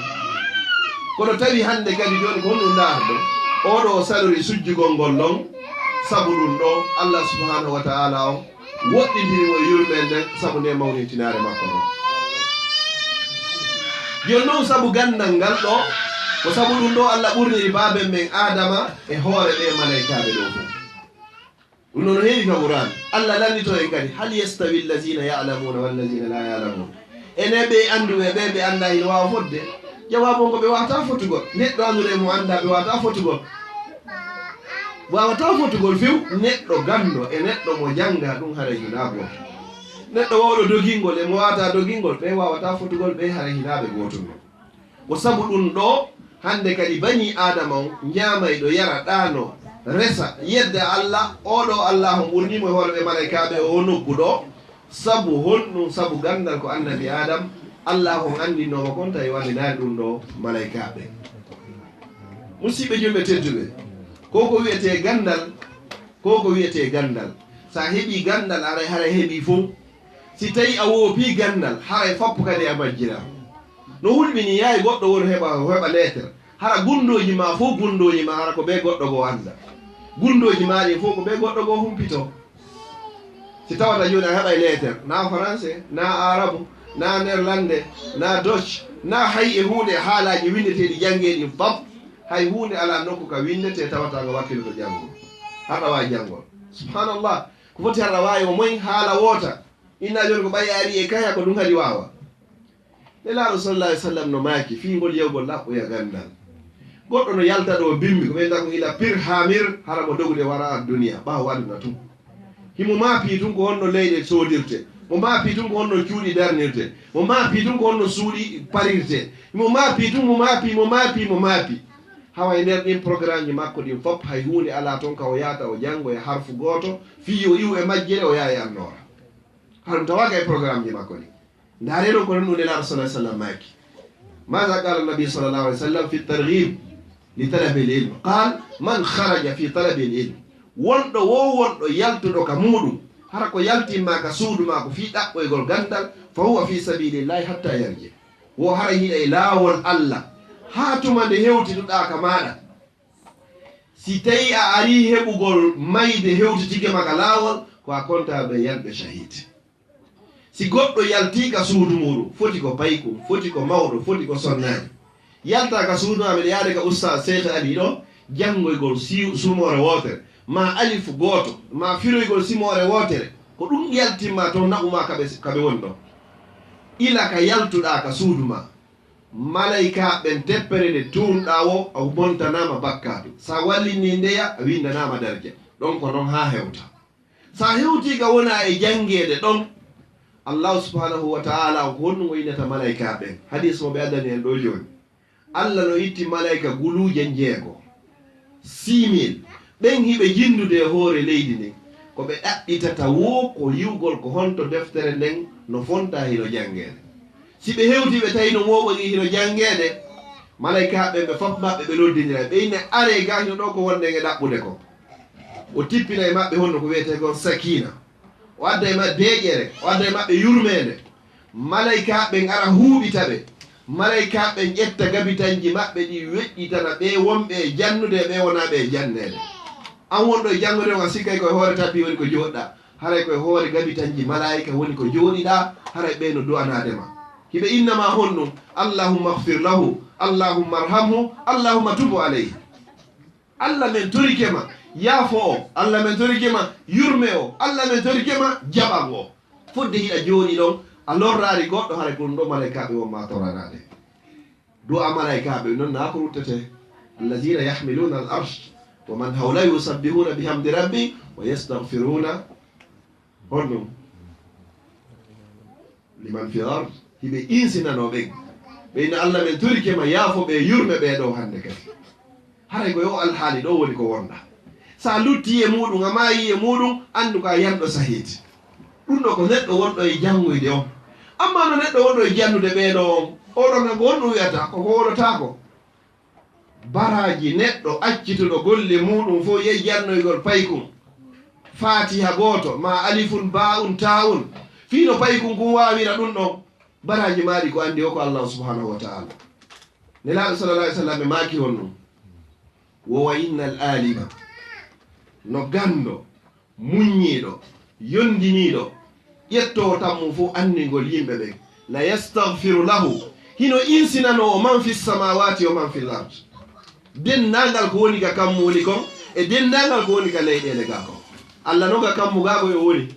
Kono tawi hannde kadi jooni ko honɗum ndaarɗo? Oɗo o salori sujjugol ngol ɗon, sabu ɗum ɗo Allah subhanahu wa ta'ala on woɗɗintini mo e yurmeende nden, sabu nde mawnintinaare makko ɗon. Jooni non sabu ganndal ngal ɗo, ko sabu ɗum ɗo Allah ɓurniri baaben men Aadama e hoore ɓe malaykaaɓe ɗo fof. Ɗum noon heewi ka Qur'aan. Allah lannitoo en kadi, "Hal yastawi allazina ya'lamuna wallazina la ya'lamun?" Ene ɓe annduɓe, ɓe ɓe anndaa hino waawa fotde? Jawaabu on ko ɓe waawataa fotugol. Neɗɗo annduɗo e mo anndaa ɓe waawataa fotugol. Waawataa fotugol few. Neɗɗo ganndo e neɗɗo mo janngaa ɗum haray hinaa gooto. Neɗɗo waawɗo dogingol e mo waawataa dogingol, ɓe waawataa fotugol, ɓe haray hinaa ɓe gootum. Ko sabu ɗum ɗo, hannde kadi banii Aadama on, ñaamayɗo, yara, ɗaano, resa, yedda Allah, oo ɗo Allah on ɓurnii mo e hoore ɓe malaykaaɓe oo nokku ɗo. Sabu honɗum? Sabu ganndal ko annabi Aadam Allah on anndinnooma kon, tawi wannde naani ɗum ɗo malaykaaɓe. Musidɓe julɓe tedduɓe, ko ko wiyetee ganndal, ko ko wiyetee ganndal. So a heɓii ganndal, aray haray heɓii fof. Si tawii a woopii ganndal, haray foppu kadi a majjiraa. No hulɓinii, yaay goɗɗo won heɓa, o heɓa leeter. Hara gunndooji maa fof, gunndooji maa, hara ko bee goɗɗo goo annda. Gunndooji maa ɗin fof ko bee goɗɗo goo humpitoo. Si tawata jooni a heɓay leeter, na faranse, na aarabu, na nerlande, na doc, na hay e huunde e haalaaji winndeteeɗi janngee ɗin fop, hay huunde alaa nokku ka winndetee tawata nga wakkiloto janngol. Haɗa waawi janngol. Subhanallah. Ko foti haɗa waawi o moy haala woota. Inna jooni ko ɓay ari e kaya ko ɗum kadi waawa. Nelaaɗo sallallahu alaihi wasallam no maaki fii ngol yewgol laɓɓoya ganndal. Goɗɗo no yalta ɗo bimmi, ko ɓen takun ila pir hamir, hara mo dogude wara ad duniya, ɓaawo aduna tun. Himo maapii tun ko honno leyɗe soodirte, mo maapii tun ko honno cuuɗi darnirte, mo maapii tun ko honno suuɗi parirte, mo maapii tun, mo maapii, mo maapii, mo maapii. Hawa e nder ɗin programmeji makko ɗin fop, hay huunde alaa ton ka o yaata o janngoya harfu gooto, fii yo iwu e majjere o yaha e annoora. Haɗum tawaaka e programmeji makko ɗin. Ndaaree ɗon ko non ɗum Nelaaɗo sallallahu alaihi wasallam maaki. Maada qala Nabi sallallahu alaihi wasallam fi targhib li talabil ilm? Qal, man kharaja fi talabil ilm. Wonɗo wo wonɗo yaltuɗo ka muuɗum, hara ko yaltimma ka suudu maa ko fii ɗaɓɓoygol ganndal, fa huwa fi sabilillahi hatta yarji. Wo hara hiɗa e laawol Allah, haa tuma nde hewtituɗaa ka maaɗa. Si tawii a arii heɓugol mayde hewtitike ma ka laawol, ko a kontaa ɓe yalɓe shahid. Si goɗɗo yaltii ka suudu muuɗum, foti ko paykun, foti ko mawɗo, foti ko sonnaajo. Yaltaa ka suudu maa, miɗo yaade ka Ustaz Seykh Ali ɗo, janngoygol si-, sumoore wootere, maa alifu gooto, maa firoygol simoore wootere, ko ɗum yaltimma toon naɓu maa ka ɓe, ka ɓe woni ɗon. Ila ka yaltuɗaa ka suudu maa, malaykaaɓe ɓen teppere nde tuunɗaa woo, a bontanaama bakkaatu. Sa wallinii ndeya, a winndanaama darja. Ɗon ko non haa hewta. Sa hewtii ka wona e janngeede ɗon, Allahu subhanahu wa ta'ala on ko honɗum o innata malaykaaɓe ɓen? Hadiis mo ɓe addani en ɗoo jooni. Allah no itti malayka guluuje njeego, six mille, ɓen hiɓe jinndude e hoore leydi ndin. Ko ɓe ɗaɓɓitata woo ko yi'ugol ko honto deftere nden no fonta hino janngeede. Si ɓe hewtii ɓe tawi no mooɓorii hino janngeede, malaykaaɓe ɓen ɓe fof maɓɓe ɓe noddindira, ɓe inna: "Aree gaa, hino ɗoo ko wonɗen e ɗaɓɓude kon." O tippina e maɓɓe honno ko wi'etee kon sakiina. O adda e maɓɓe deeƴere, o adda e maɓɓe yurmeende. Malaykaaɓe ɓen ara huuɓita ɓe. Malaykaaɓe ɓen ƴetta gabitanji maɓɓe ɗi weƴƴitana ɓee wonɓe e jannude e ɓee wonaaɓe e janneede. An wonɗo e janngude on, a sikkay ko e hoore tappi woni ko jooɗɗaa. Haray ko e hoore gabitanji malaayika woni ko jooɗiɗaa, haray ɓee no du'anaade ma. Hiɓe inna ma honɗum? "Allahumma ighfir lahu, Allahumma arhamhu, Allahumma tub alayhi." Allah men torike ma, yaafo o. Allah men torike ma, yurme o. Allah men torike ma, jaɓan o. Fodde hiɗa jooɗi ɗon, a lorraali goɗɗo, haray ko ɗum ɗo malaykaaɓe won ma toranaade. Du'a malaykaaɓe noon naa ko ruttetee. "Allazina yahmiluna al-arsh wa man hawlahu yusabbihuna bihamdi rabbi wa yastaghfiruna." Honɗum? "Liman fil ard." Hiɓe insinanoo ɓen. Ɓe inna: "Allah men torike ma, yaafo ɓe, yurme ɓee ɗoo hannde kadi." Haray ko yo alhaali ɗoo woni ko wonɗaa. Sa luttii e muuɗum, a maayii e muuɗum, anndu ko a yanɗo sahiid. Ɗum ɗoo ko neɗɗo wonɗo e janngoyde on. Ammaa no neɗɗo wonɗo e jannude ɓee ɗoo on, oo ɗoo kan ko honɗum wi'ata? Ko ko wolotaako. Baraaji neɗɗo accituɗo golle muuɗum fof yehi jannoygol paykun. Faatiha gooto, maa alifun, baa'un, taa'un. Fii no paykun kun waawira ɗum ɗon. Baraaji maaɗi ko anndi o ko Allahu subhanahu wa ta'ala. Nelaaɗo sallallahu alaihi wasallam maaki honɗum? Wo wa innal alima, no ganndo, muññiiɗo, yondiniiɗo, ƴettoowo tammu fof anndingol yimɓe ɓen, la yastaghfiru lahu, hino insinanoo o, man fis samawati wa man fil ard, denndaangal ko woni ka kammuuli kon e denndaangal ko woni ka leyɗeele gaa kon. Allah non ka kammu gaa kon o woni.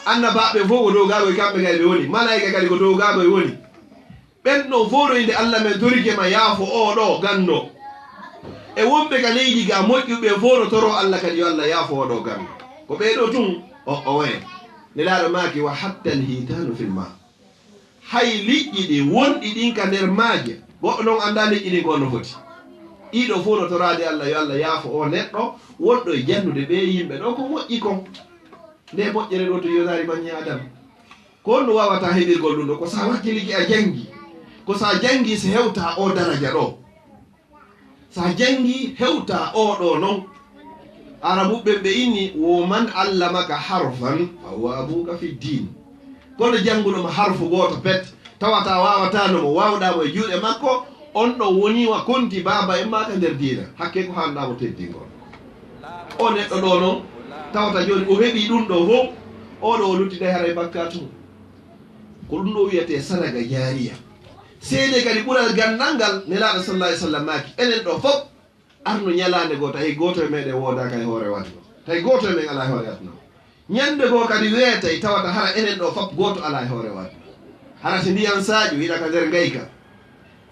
Annabaaɓe fof ko dow gaa kon e kamɓe gaa ɓe woni. Malaa'ika kadi ko dow gaa kon e woni. Ɓen ɗon fof no innde Allah men torike ma yaafo oo ɗoo ganndo. E wonɓe ka leydi gaa moƴƴuɓe fof no toroo Allah kadi yo Allah yaafo oo ɗoo ganndo. Ko ɓee ɗoo tun o, o waye. Nelaaɗo maaki: "Wa hatta al-hitanu fil ma." Hay liƴƴi ɗi wonɗi ɗin ka nder maaje, goɗɗo non anndaa liƴƴi ɗin ko no foti. Ɗii ɗoo fof no toraade Allah yo Allah yaafo oo neɗɗo wonɗo e jannude ɓee yimɓe ɗoo ko moƴƴi kon. Nde moƴƴere ɗoo to yonaari banii Aadama. Ko honno waawata heɓirgol ɗum ɗo? Ko so a wakkilike a janngi. Ko so a janngi, so hewta o daraja ɗo. So a janngi, hewta o ɗo non. Arabuɓe ɓe inni, "Wo man allamaka harfan, fa huwa abuka fi din." Kono jannguɗo ma harfu gooto pet, tawata waawata no mo, waawɗa mo e juuɗe makko, on ɗo woni wa konti baaba en ma ka nder diina. Hakke ko hanɗa mo teddingol. O neɗɗo ɗo non, tawata jooni o heɓi ɗum ɗo fof, o ɗo o lutti ɗay haray bakkaatu. Ko ɗum ɗo wiyetee sadaka jaariya. Seede kadi ɓural ganndal ngal Nelaaɗo sallallahu alaihi wasallam maaki, enen ɗo fof, arno ñalaande goo, tawi gooto e meɗen woodaaka e hoore o aduna. Tawi gooto e men alaa e hoore aduna. Ñande goo kadi weetay tawata hara enen ɗo fof gooto alaa e hoore o aduna. Hara si ndiyan saaƴo, hiɗa ka nder ngayka.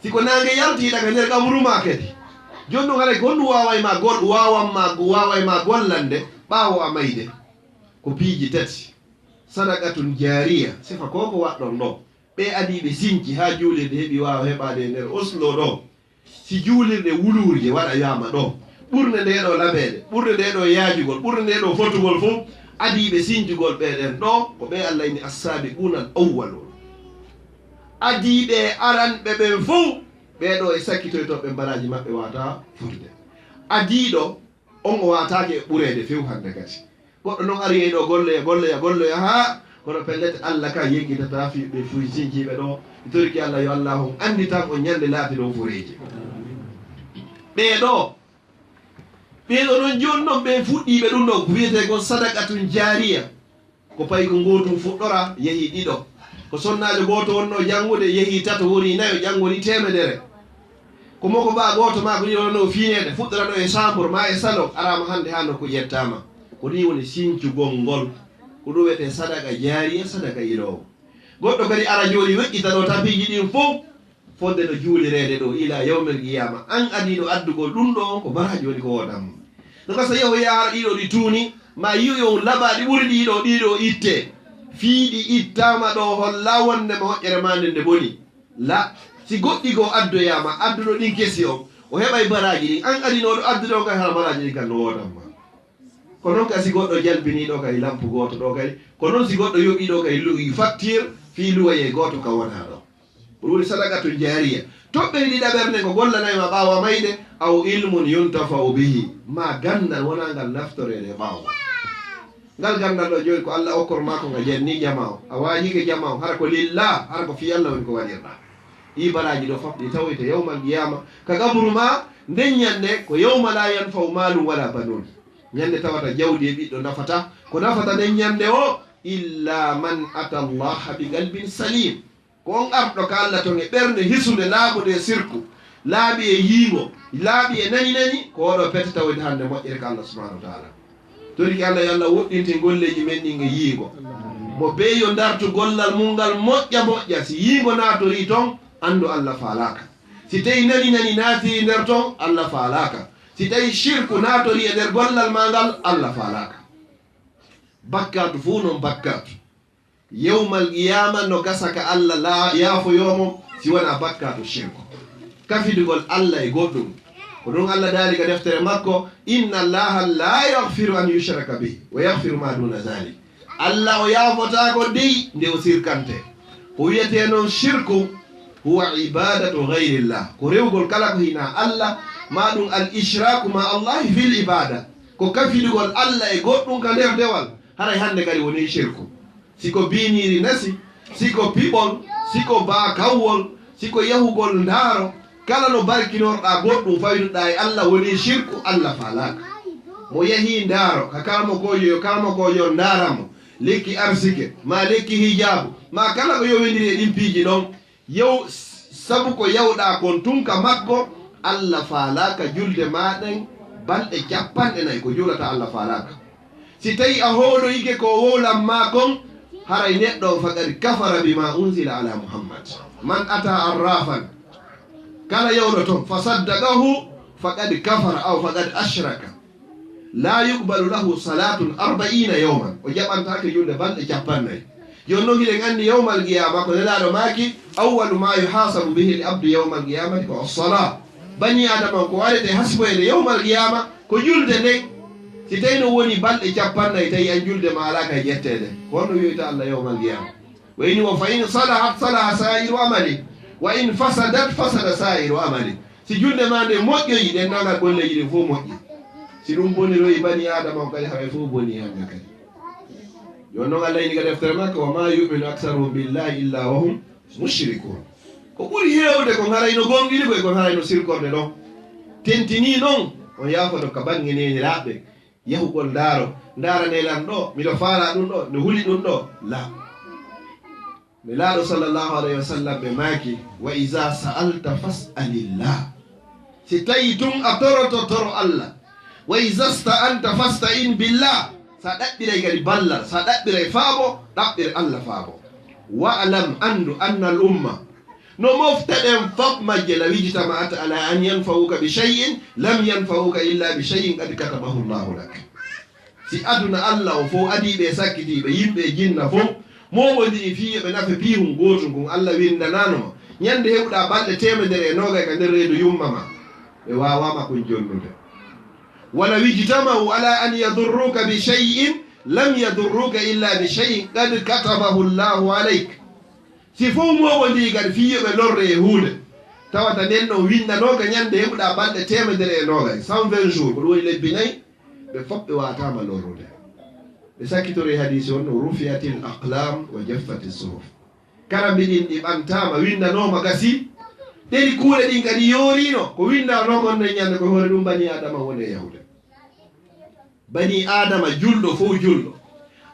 Si ko naange yalti, hiɗa ka nder qaburu ma kadi. Jooni ɗum haray ko honɗum waaway ma gol-, waawan ma, waaway ma gollande ɓaawo a mayde? Ko piiji tati. Sadaqatun jaariya, sifa ko ko waɗɗon ɗo. Ɓe adii ɓe sinci haa juulirde heɓi waawa heɓaade e nder Oslo ɗo. Si juulirɗe wuluurje waɗayaama ɗo, ɓurnde nde ɗo labeede, ɓurnde nde ɗo yaajugol, ɓurnde nde ɗo fotugol fof, adii ɓe sincugol ɓe ɗen ɗo, ko ɓe Allah inni as-saabiquuna al-awwaluun. Adii ɓe aranɓe ɓen fof, ɓe ɗo e sakkitoytooɓe baraaji maɓɓe waata fotude. Adii ɗo, on o waataake e ɓureede few hannde kadi. Goɗɗo non ari e ɗo golloya, golloya, golloya, haa kono pellet Allah ka yeggitata fi ɓe fuy sinjiiɓe ɗo. Mi toriki Allah yo Allah on anndi tan on ñande laati ɗon foreeji. Ɓee ɗo, ɓee ɗo non jooni non ɓe fuɗɗiiɓe ɗum ɗo, ko wiyetee kon sadaqatun jaariya. Ko payi ko ngootum fuɗɗora, yehi ɗiɗo. Ko sonnaajo gooto wonnoo janngude, yehi tato, woni nayo, janngori teemedere. Ko moko baa gooto maa ko ɗiɗo wonnoo fiineede, fuɗɗorano e chambre maa e salon, araama hannde haa nokku ƴettaama. Ko nii woni sincugol ngol. Ko ɗum wiyetee sadaka jaariya, sadaka iloowo. Goɗɗo kadi ara jooni weƴƴita ɗo tapiiji ɗin fof, fodde no juulireede ɗo ila yawmel qiyaama. An adiiɗo addugol ɗum ɗo on ko baraaji woni ko woodan ma. No gasa yahu yaara ɗiɗo ɗi tuuni, ma yi'u yo laɓaaɗi ɓuri ɗiɗo, ɗiɗo itte. Fii ɗi ittaama ɗo holla wonde moƴƴere maa nden nde boni. La, si goɗɗi goo addoyaama, adduɗo ɗin kesi on, o heɓay baraaji ɗin. An adinooɗo addude on kay hara baraaji ɗin kan no woodan ma. Ko non kay si goɗɗo jalbinii ɗo kay lampu gooto ɗo kay, ko non si goɗɗo yoɓii ɗo kay lu-, facture fii luwayee gooto ka wonaa ɗo. Ɗum woni sadaqatun jaariya. Toɓɓere ɗiɗaɓere nden ko gollanay ma ɓaawo a mayde, aw ilmun yuntafa'u bihi. Ma ganndal wonaa ngal naftoreede ɓaawo. Ngal ganndal ɗo jooni ko Allah okkor ma ko nga janni jama o. A waajike jama o, hara ko lillah, hara ko fii Allah woni ko waɗirɗa. Ɗi baraaji ɗo fof ɗi tawoyte yawmal qiyaama. Ka qaburu ma, nden ñande ko yawma la yanfa'u malun wala banun. Ñande tawata jawdi e ɓiɗɗo nafata. Ko nafata nden ñande o, illa man ata Allah bi qalbin salim. Ko on arɗo ka Allah ton e ɓernde hisunde, laaɓude e sirku, laaɓi e yiingo, laaɓi e nani nani, ko oɗo pete tawoyde hannde moƴƴere ka Allah subhanahu wa taala. Toriki Allah, yo Allah woɗɗintin golleeji men ɗin e yiingo. Mo bee yo ndartu gollal mum ngal moƴƴa moƴƴa. Si yiingo naatorii ton, anndu Allah faalaaka. Si tawi nani nani naati e nder ton, Allah faalaaka. Si tawi shirku naatorii e nder gollal maa ngal, Allah faalaaka. Bakkaatu fuu non bakkaatu. Yawmal qiyaama no gasa ka Allah la-, yaafoyoo mo si wonaa bakkaatu shirku. Kafidugol Allah e goɗɗum. Ko ɗum Allah daali ka deftere makko, "Inna Allaha la yaghfiru an yushraka bihi wa yaghfiru ma duna dhalik." Allah o yaafotaako dey nde o sirkante. Ko wiyetee non shirku, huwa ibadatu ghayrillah. Ko rewgol kala ko hinaa Allah, maa ɗum al ishraaku ma Allahi fil ibada. Ko kafidugol Allah e goɗɗum ka nder dewal, haray hannde kadi woni shirku. Si ko biiniiri nasi, si ko piɓol, si ko baakawwol, si ko yahugol ndaaro, kala no barkinorɗaa goɗɗum fayduɗaa e Allah woni shirku, Allah faalaaka. Mo yahii ndaaro ka karamokoojo, yo karamokoojo ndaara mo, lekki arsike, maa lekki hijaabu, maa kala ko yowindiri e ɗin piiji ɗon, yow, sabu ko yawɗaa kon tun ka makko, Allah faalaaka julde maa ɗen balɗe capanɗe nayi, ko juulata Allah faalaaka. Si tawi a hooloyike ko o wowlan maa kon, haray neɗɗo on faqad kafara bima unzila ala Muhammad. Man ata arrafan, kala yawɗo ton, fa saddaqahu, faqad kafara aw faqad ashraka. La yuqbalu lahu salatun arbaina yawman. O jaɓantaake julde balɗe capanɗe nayi. Jooni non hiɗen anndi yawmal qiyama ko Nelaaɗo maaki, awwalu ma yuhasabu bihi al abdu yawmal qiyamati ko as-sala. Bani Adama on ko waɗete hasboyde yawmal qiyama ko julde nden. Si tawi no woni balɗe capanɗe nayi tawi an julde ma alaa kay ƴetteede, ko honno wiyoyta Allah yawmal qiyama? Ko ini o, fa in salahat, salaha sairu amali, wa in fasadat, fasada sairu amali. Si julde ma nde moƴƴoyi, ɗen nangal golleji ɗin fof moƴƴi. Si ɗum boniroyi, bani Adama on kadi haray fof boni hannde kadi. Jooni noon Allah ini ka deftere makko, wa ma yuminu aksaruhum billahi illa wa hum mushrikun. Ko ɓuri heewde ko haray no gomɗini ko e ko haray no sirkorde ɗon. Tentini noon, on yaafoto ka bannge neeniraaɓe. Yahugol ndaaro, ndaarane lan ɗo, miɗo faala ɗum ɗo, no huli ɗum ɗo. La. Nelaaɗo sallallahu alayhi wa sallam ɓe maaki, wa iza sa'alta fas'alillah. Si tawi tun a toroto, toro Allah. Wa iza sta'anta fasta'in billah. Sa ɗaɓɓiray kadi ballal, sa ɗaɓɓiray faabo, ɗaɓɓir Allah faabo. Wa'lam, anndu, anna al umma. No mofte ɗen fop majje, law ijtama'at ala an yanfa'uka bi shay'in, lam yanfa'uka illa bi shay'in qad katabahu Allahu lak. Si aduna Allah o fof, adiiɓe e sakkitiiɓe, yimɓe e jinna fof, mooɓondiri fii yo ɓe nafe piihun gootun kun Allah winndanaano ma, ñande heɓuɗaa balɗe teemedere e noogay ka nder reedu yumma ma, ɓe waawaama kun jonnude. Walaw ijtama'u ala an yadurruka bi shay'in, lam yadurruka illa bi shay'in qad katabahu Allahu alayk. Si fof mooɓondiri kadi fii yo ɓe lorre e huunde, tawata nden ɗon winndanooka ñande heɓuɗaa balɗe teemedere e noogay, cent vingt jours, ko ɗum woni lebbi nayi, ɓe fof ɓe waataama lorrude. Ɓe sakkitori hadiisi on no, rufi'atil aqlam wa jaffati suhuf. Karambi ɗin ɗi ɓantaama, winndanooma gasi. Ɗeri kuuɗe ɗin kadi yooriino. Ko winndanoo kon nden ñande ko hoore ɗum bani Adama woni e yahude. Bani Adama, julɗo fof julɗo,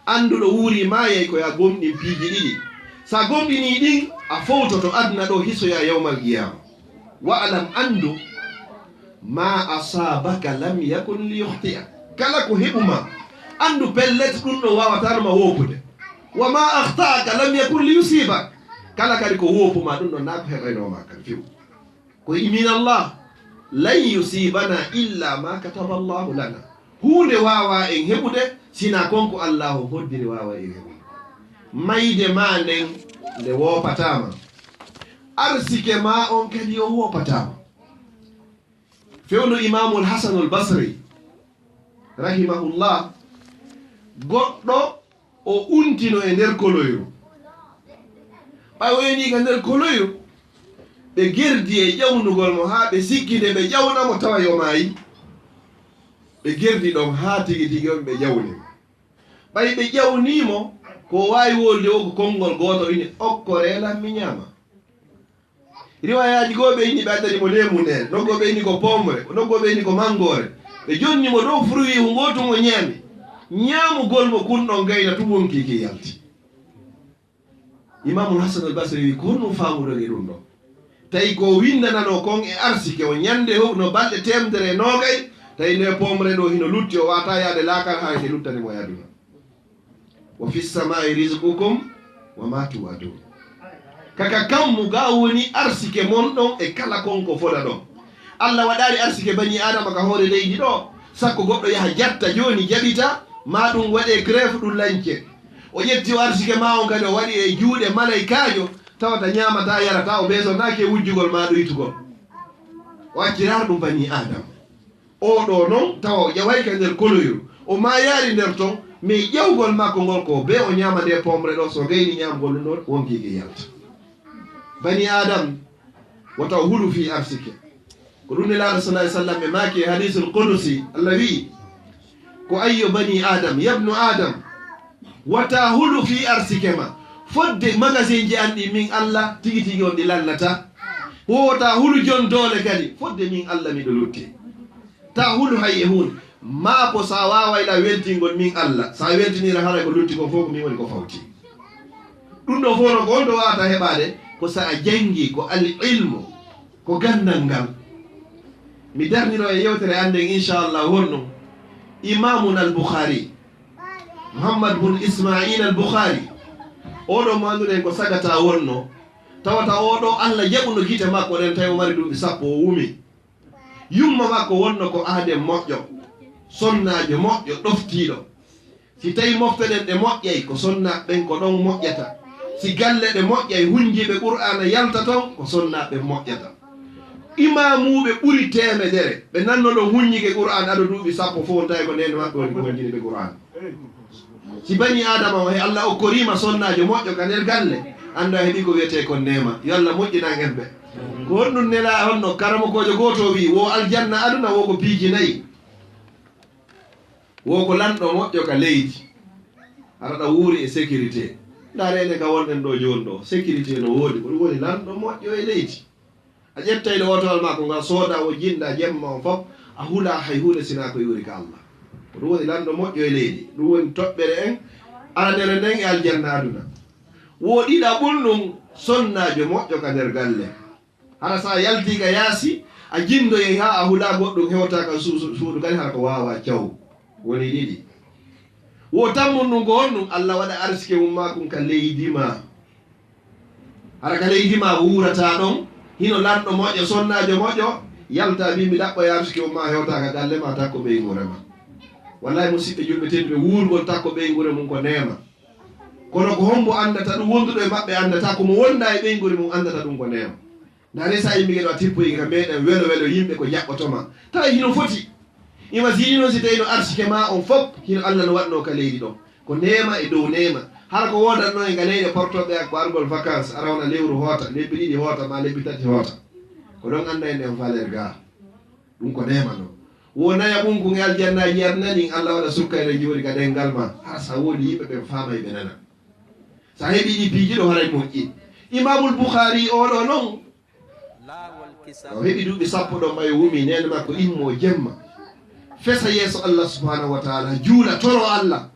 annduɗo wuuri maayay ko yo a gomɗin piiji ɗiɗi. Sa gomɗinii ɗin, a fowtoto aduna ɗo, hisoyaa yawmal qiyaama. Wa'lam, anndu, ma asabaka lam yakun li yukhti'ak. Kala ko heɓu ma, anndu pellet ɗum ɗo waawataano ma woopude. Wa ma akhta'aka lam yakun li yusibak. Kala kadi ko woopu ma ɗum ɗon, naa ko heɓaynoo ma kan few. Ko min Allah, lan yusibana illa ma kataba Allahu lana. Huunde waawaa en heɓude, sinaa kon ko Allaahu hoddiri waawaa en heɓude. Mayde ma nden nde woopataama. Arsike ma on kadi o woopataama. Fewndo Imaamul Hasanul Basri, rahimahullah, goɗɗo o untino e nder koloyru. Ɓay o yeenii ka nder koloyru, ɓe gerdi e ƴawnugol mo haa ɓe sikki nde ɓe ƴawna mo tawa yo maayi. Ɓe gerdi ɗon haa tigi tigi on ɓe ƴawni mo. Ɓay ɓe ƴawnii mo, ko o waawi wolde wo ko konngol gooto, ini, "Okkoree lan mi ñaama." Riwaayaaji goo ɓe inni ɓe addani mo leemu ndeen, nokku goo ɓe inni ko poomre, nokku goo ɓe inni ko manngoore. Ɓe jonni mo dow fruit hu ngoo tun o ñaami. Ñaamugol mo kun ɗon gayna tun wonkii ki yalti. Imaamul Hasan al Basri wi, "Ko honno faamuɗon e ɗum ɗoo? Tawi ko winndananoo kon e arsike o ñande hewno balɗe teemedere e noogay, tawi ndee poomre ɗoo hino lutti, o waawataa yaade laakara haa nde luttani mo e aduna." Wa fi samaa'i rizqukum wa ma tu'adun. Ka ka kammu ga woni arsike mon ɗon e kala kon ko foda ɗon. Allah waɗaali arsike bani Aadama ka hoore leydi ɗoo, sakko goɗɗo yaha jatta jooni jaɓita, maa ɗum waɗee greffe ɗum lance. O ƴetti o arsike maa on kadi o waɗi e juuɗe malaykaajo, tawata ñaamataa yarataa, o beesondaaki e wujjugol maa ɗuytugol. O acciraa ɗum bani Aadama. Oo ɗoo non, tawa o ƴaway ka nder koloyru. O maayaali nder ton, mais ƴawgol makko ngol ko bee o ñaama nde poomre ɗoo, so gayni ñaamgol ɗum ɗon, wonkii ki yalta. Bani Aadam, wota o hulu fii arsike. Ko ɗum Nelaaɗo sallallahu alaihi wasallam ɓe maaki e hadiisul qudusi, Allah wi'i, ko ayyo bani Aadam, yabnu Aadam, wata hulu fii arsike ma. Fodde magasinji an ɗi min Allah tigi tigi on ɗi lannata. Wota hulu jon doole kadi, fodde min Allah miɗo lutti. Ta hulu hay e huunde. Maa ko sa waaway la weltingol min Allah. Sa weltinira haray ko lutti kon fof ko min woni ko fawti. Ɗum ɗoo fof no ko on ɗo waawata heɓaade ko sa a janngi ko al ilmu, ko ganndal ngal. Mi darniro e yewtere an nden inchallah wonno Imamun al Bukhari, Muhammad bun Ismail al Bukhari. Oo ɗoo mo annduɗen ko sagata wonno, tawata oo ɗoo Allah jaɓuno gite makko ɗen tawi o mari duuɓi sappo o wumi. Yumma makko wonno ko aaden moƴƴo, sonnaajo moƴƴo, ɗoftiiɗo. Si tawi mofte ɗen ɗe moƴƴay, ko sonnaaɓe ɓen ko ɗon moƴƴata. Si galle ɗe moƴƴay, hunjiiɓe Qur'aana yalta ton, ko sonnaaɓe ɓen moƴƴata. Imaamuuɓe ɓuri teemedere, ɓe nanno ɗon hunjike Qur'aana ado duuɓi sappo fof, on tawi ko neene maɓɓe woni ko hunjini ɓe Qur'aana. Si bani Aadama o he Allah okkoriima sonnaajo moƴƴo ka nder galle, annda heɓi ko wiyetee kon neema. Yo Allah moƴƴinan en ɓe. Ko honɗum nelaa, honno karamokoojo gooto o wi'i, wo aljanna aduna, wo ko piiji nayi. Wo ko lanɗo moƴƴo ka leydi. Hara ɗa wuuri e sécurité. Ndaaree ne ka wonɗen ɗo jooni ɗo. Sécurité no woodi. Ko ɗum woni lanɗo moƴƴo e leydi. A ƴettay ɗo otowal maa ko ngal sooda, o jinda jemma on fof, a hula hay huunde sinaa ko iwri ka Allah. Ko ɗum woni lanɗo moƴƴo e leydi. Ɗum woni toɓɓere en aranere nden e aljanna aduna. Wo ɗiɗaɓun ɗum sonnaajo moƴƴo ka nder galle. Hara sa yalti ka yaasi, a jindoyay haa a hula goɗɗum hewta ka su-, su-, suudu kadi hara ko waawa caw. Woni ɗiɗi. Wo tammun ɗum ko honɗum? Allah waɗa arsike mum maa kun ka leydi maa. Hara ka leydi maa wuurata ɗon, hino lanɗo moƴƴo, sonnaajo moƴƴo, yalta mbi mi ɗaɓɓoya arsike mum maa hewta ka galle maa takko ɓeynguure maa. Wallahi musiɓɓe julɓe tedduɓe, wuurgol takko ɓeynguure mum ko neema. Kono ko hombo anndata ɗum? Wonduɗo e maɓɓe anndata, ko mo wonda e ɓeynguure mum anndata ɗum ko neema. Ndaaree sa yimɓe ɗo a tippoyi ka meɗen welo welo yimɓe ko jaɓɓoto ma. Tawi hino foti. Imagine noon si tawi no arsike ma on fof hino Allah no waɗno ka leydi ɗon. Ko neema e dow neema. Hara ko woodanno e nga leyɗe portoɓe ak ko argol vacances, a rawana lewru hoota, lebbi ɗiɗi hoota, ma lebbi tati hoota. Ko ɗon annda en ɗen valeur ga. Ɗum ko neema no. Wo naya ɓum ko nge aljannaaji aduna ɗin, Allah waɗa sukka ene jooɗi ka ɗenngal ma. Hara sa woodi yimɓe ɓen faamay ɓe nana. Sa heɓi ɗi piiji ɗo haray moƴƴi. Imamul Bukhari oɗo non, o heɓi duuɓi sappo ɗo ɓay wumi, neene makko immo jemma. Fesa yeeso Allah subhanahu wa ta'ala, juula, toro Allah.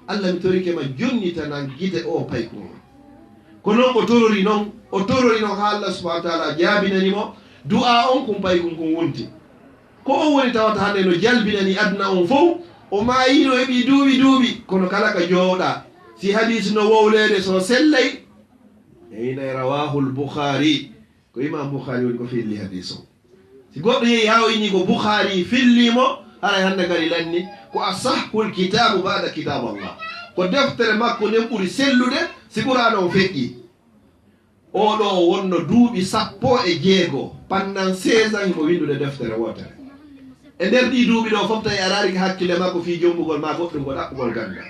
Allah, mi torike ma, jonnitanan gite o paykun. Ko non o torori non, o torori non haa Allah subhanahu wa ta'ala jaabinani mo du'a on, kun paykun kun wonti. Ko on woni tawata hande no jalbinani aduna on fow, o maayino heɓi duuɓi duuɓi, kono kala ka jooɗa, si hadis no wowleede so sellay, eyna rawahul Bukhari. Ko Imam Bukhari woni ko filli hadis o. Si goɗɗo yehi haa o inni ko Bukhari filli mo, haray hande kadi lanni ko asahhul kitabu ba'da kitab Allah. Ko deftere makko nden ɓuri sellude si Qur'aana on feƴƴi. Oo ɗoo o wonno duuɓi sappo e jeego, pendant seize ans himo winndude deftere wootere. E nder ɗii duuɓi ɗoo fof tawi a raari ko hakkille makko fii jommbugol ma goɗɗum ko ɗaɓɓugol ganndal.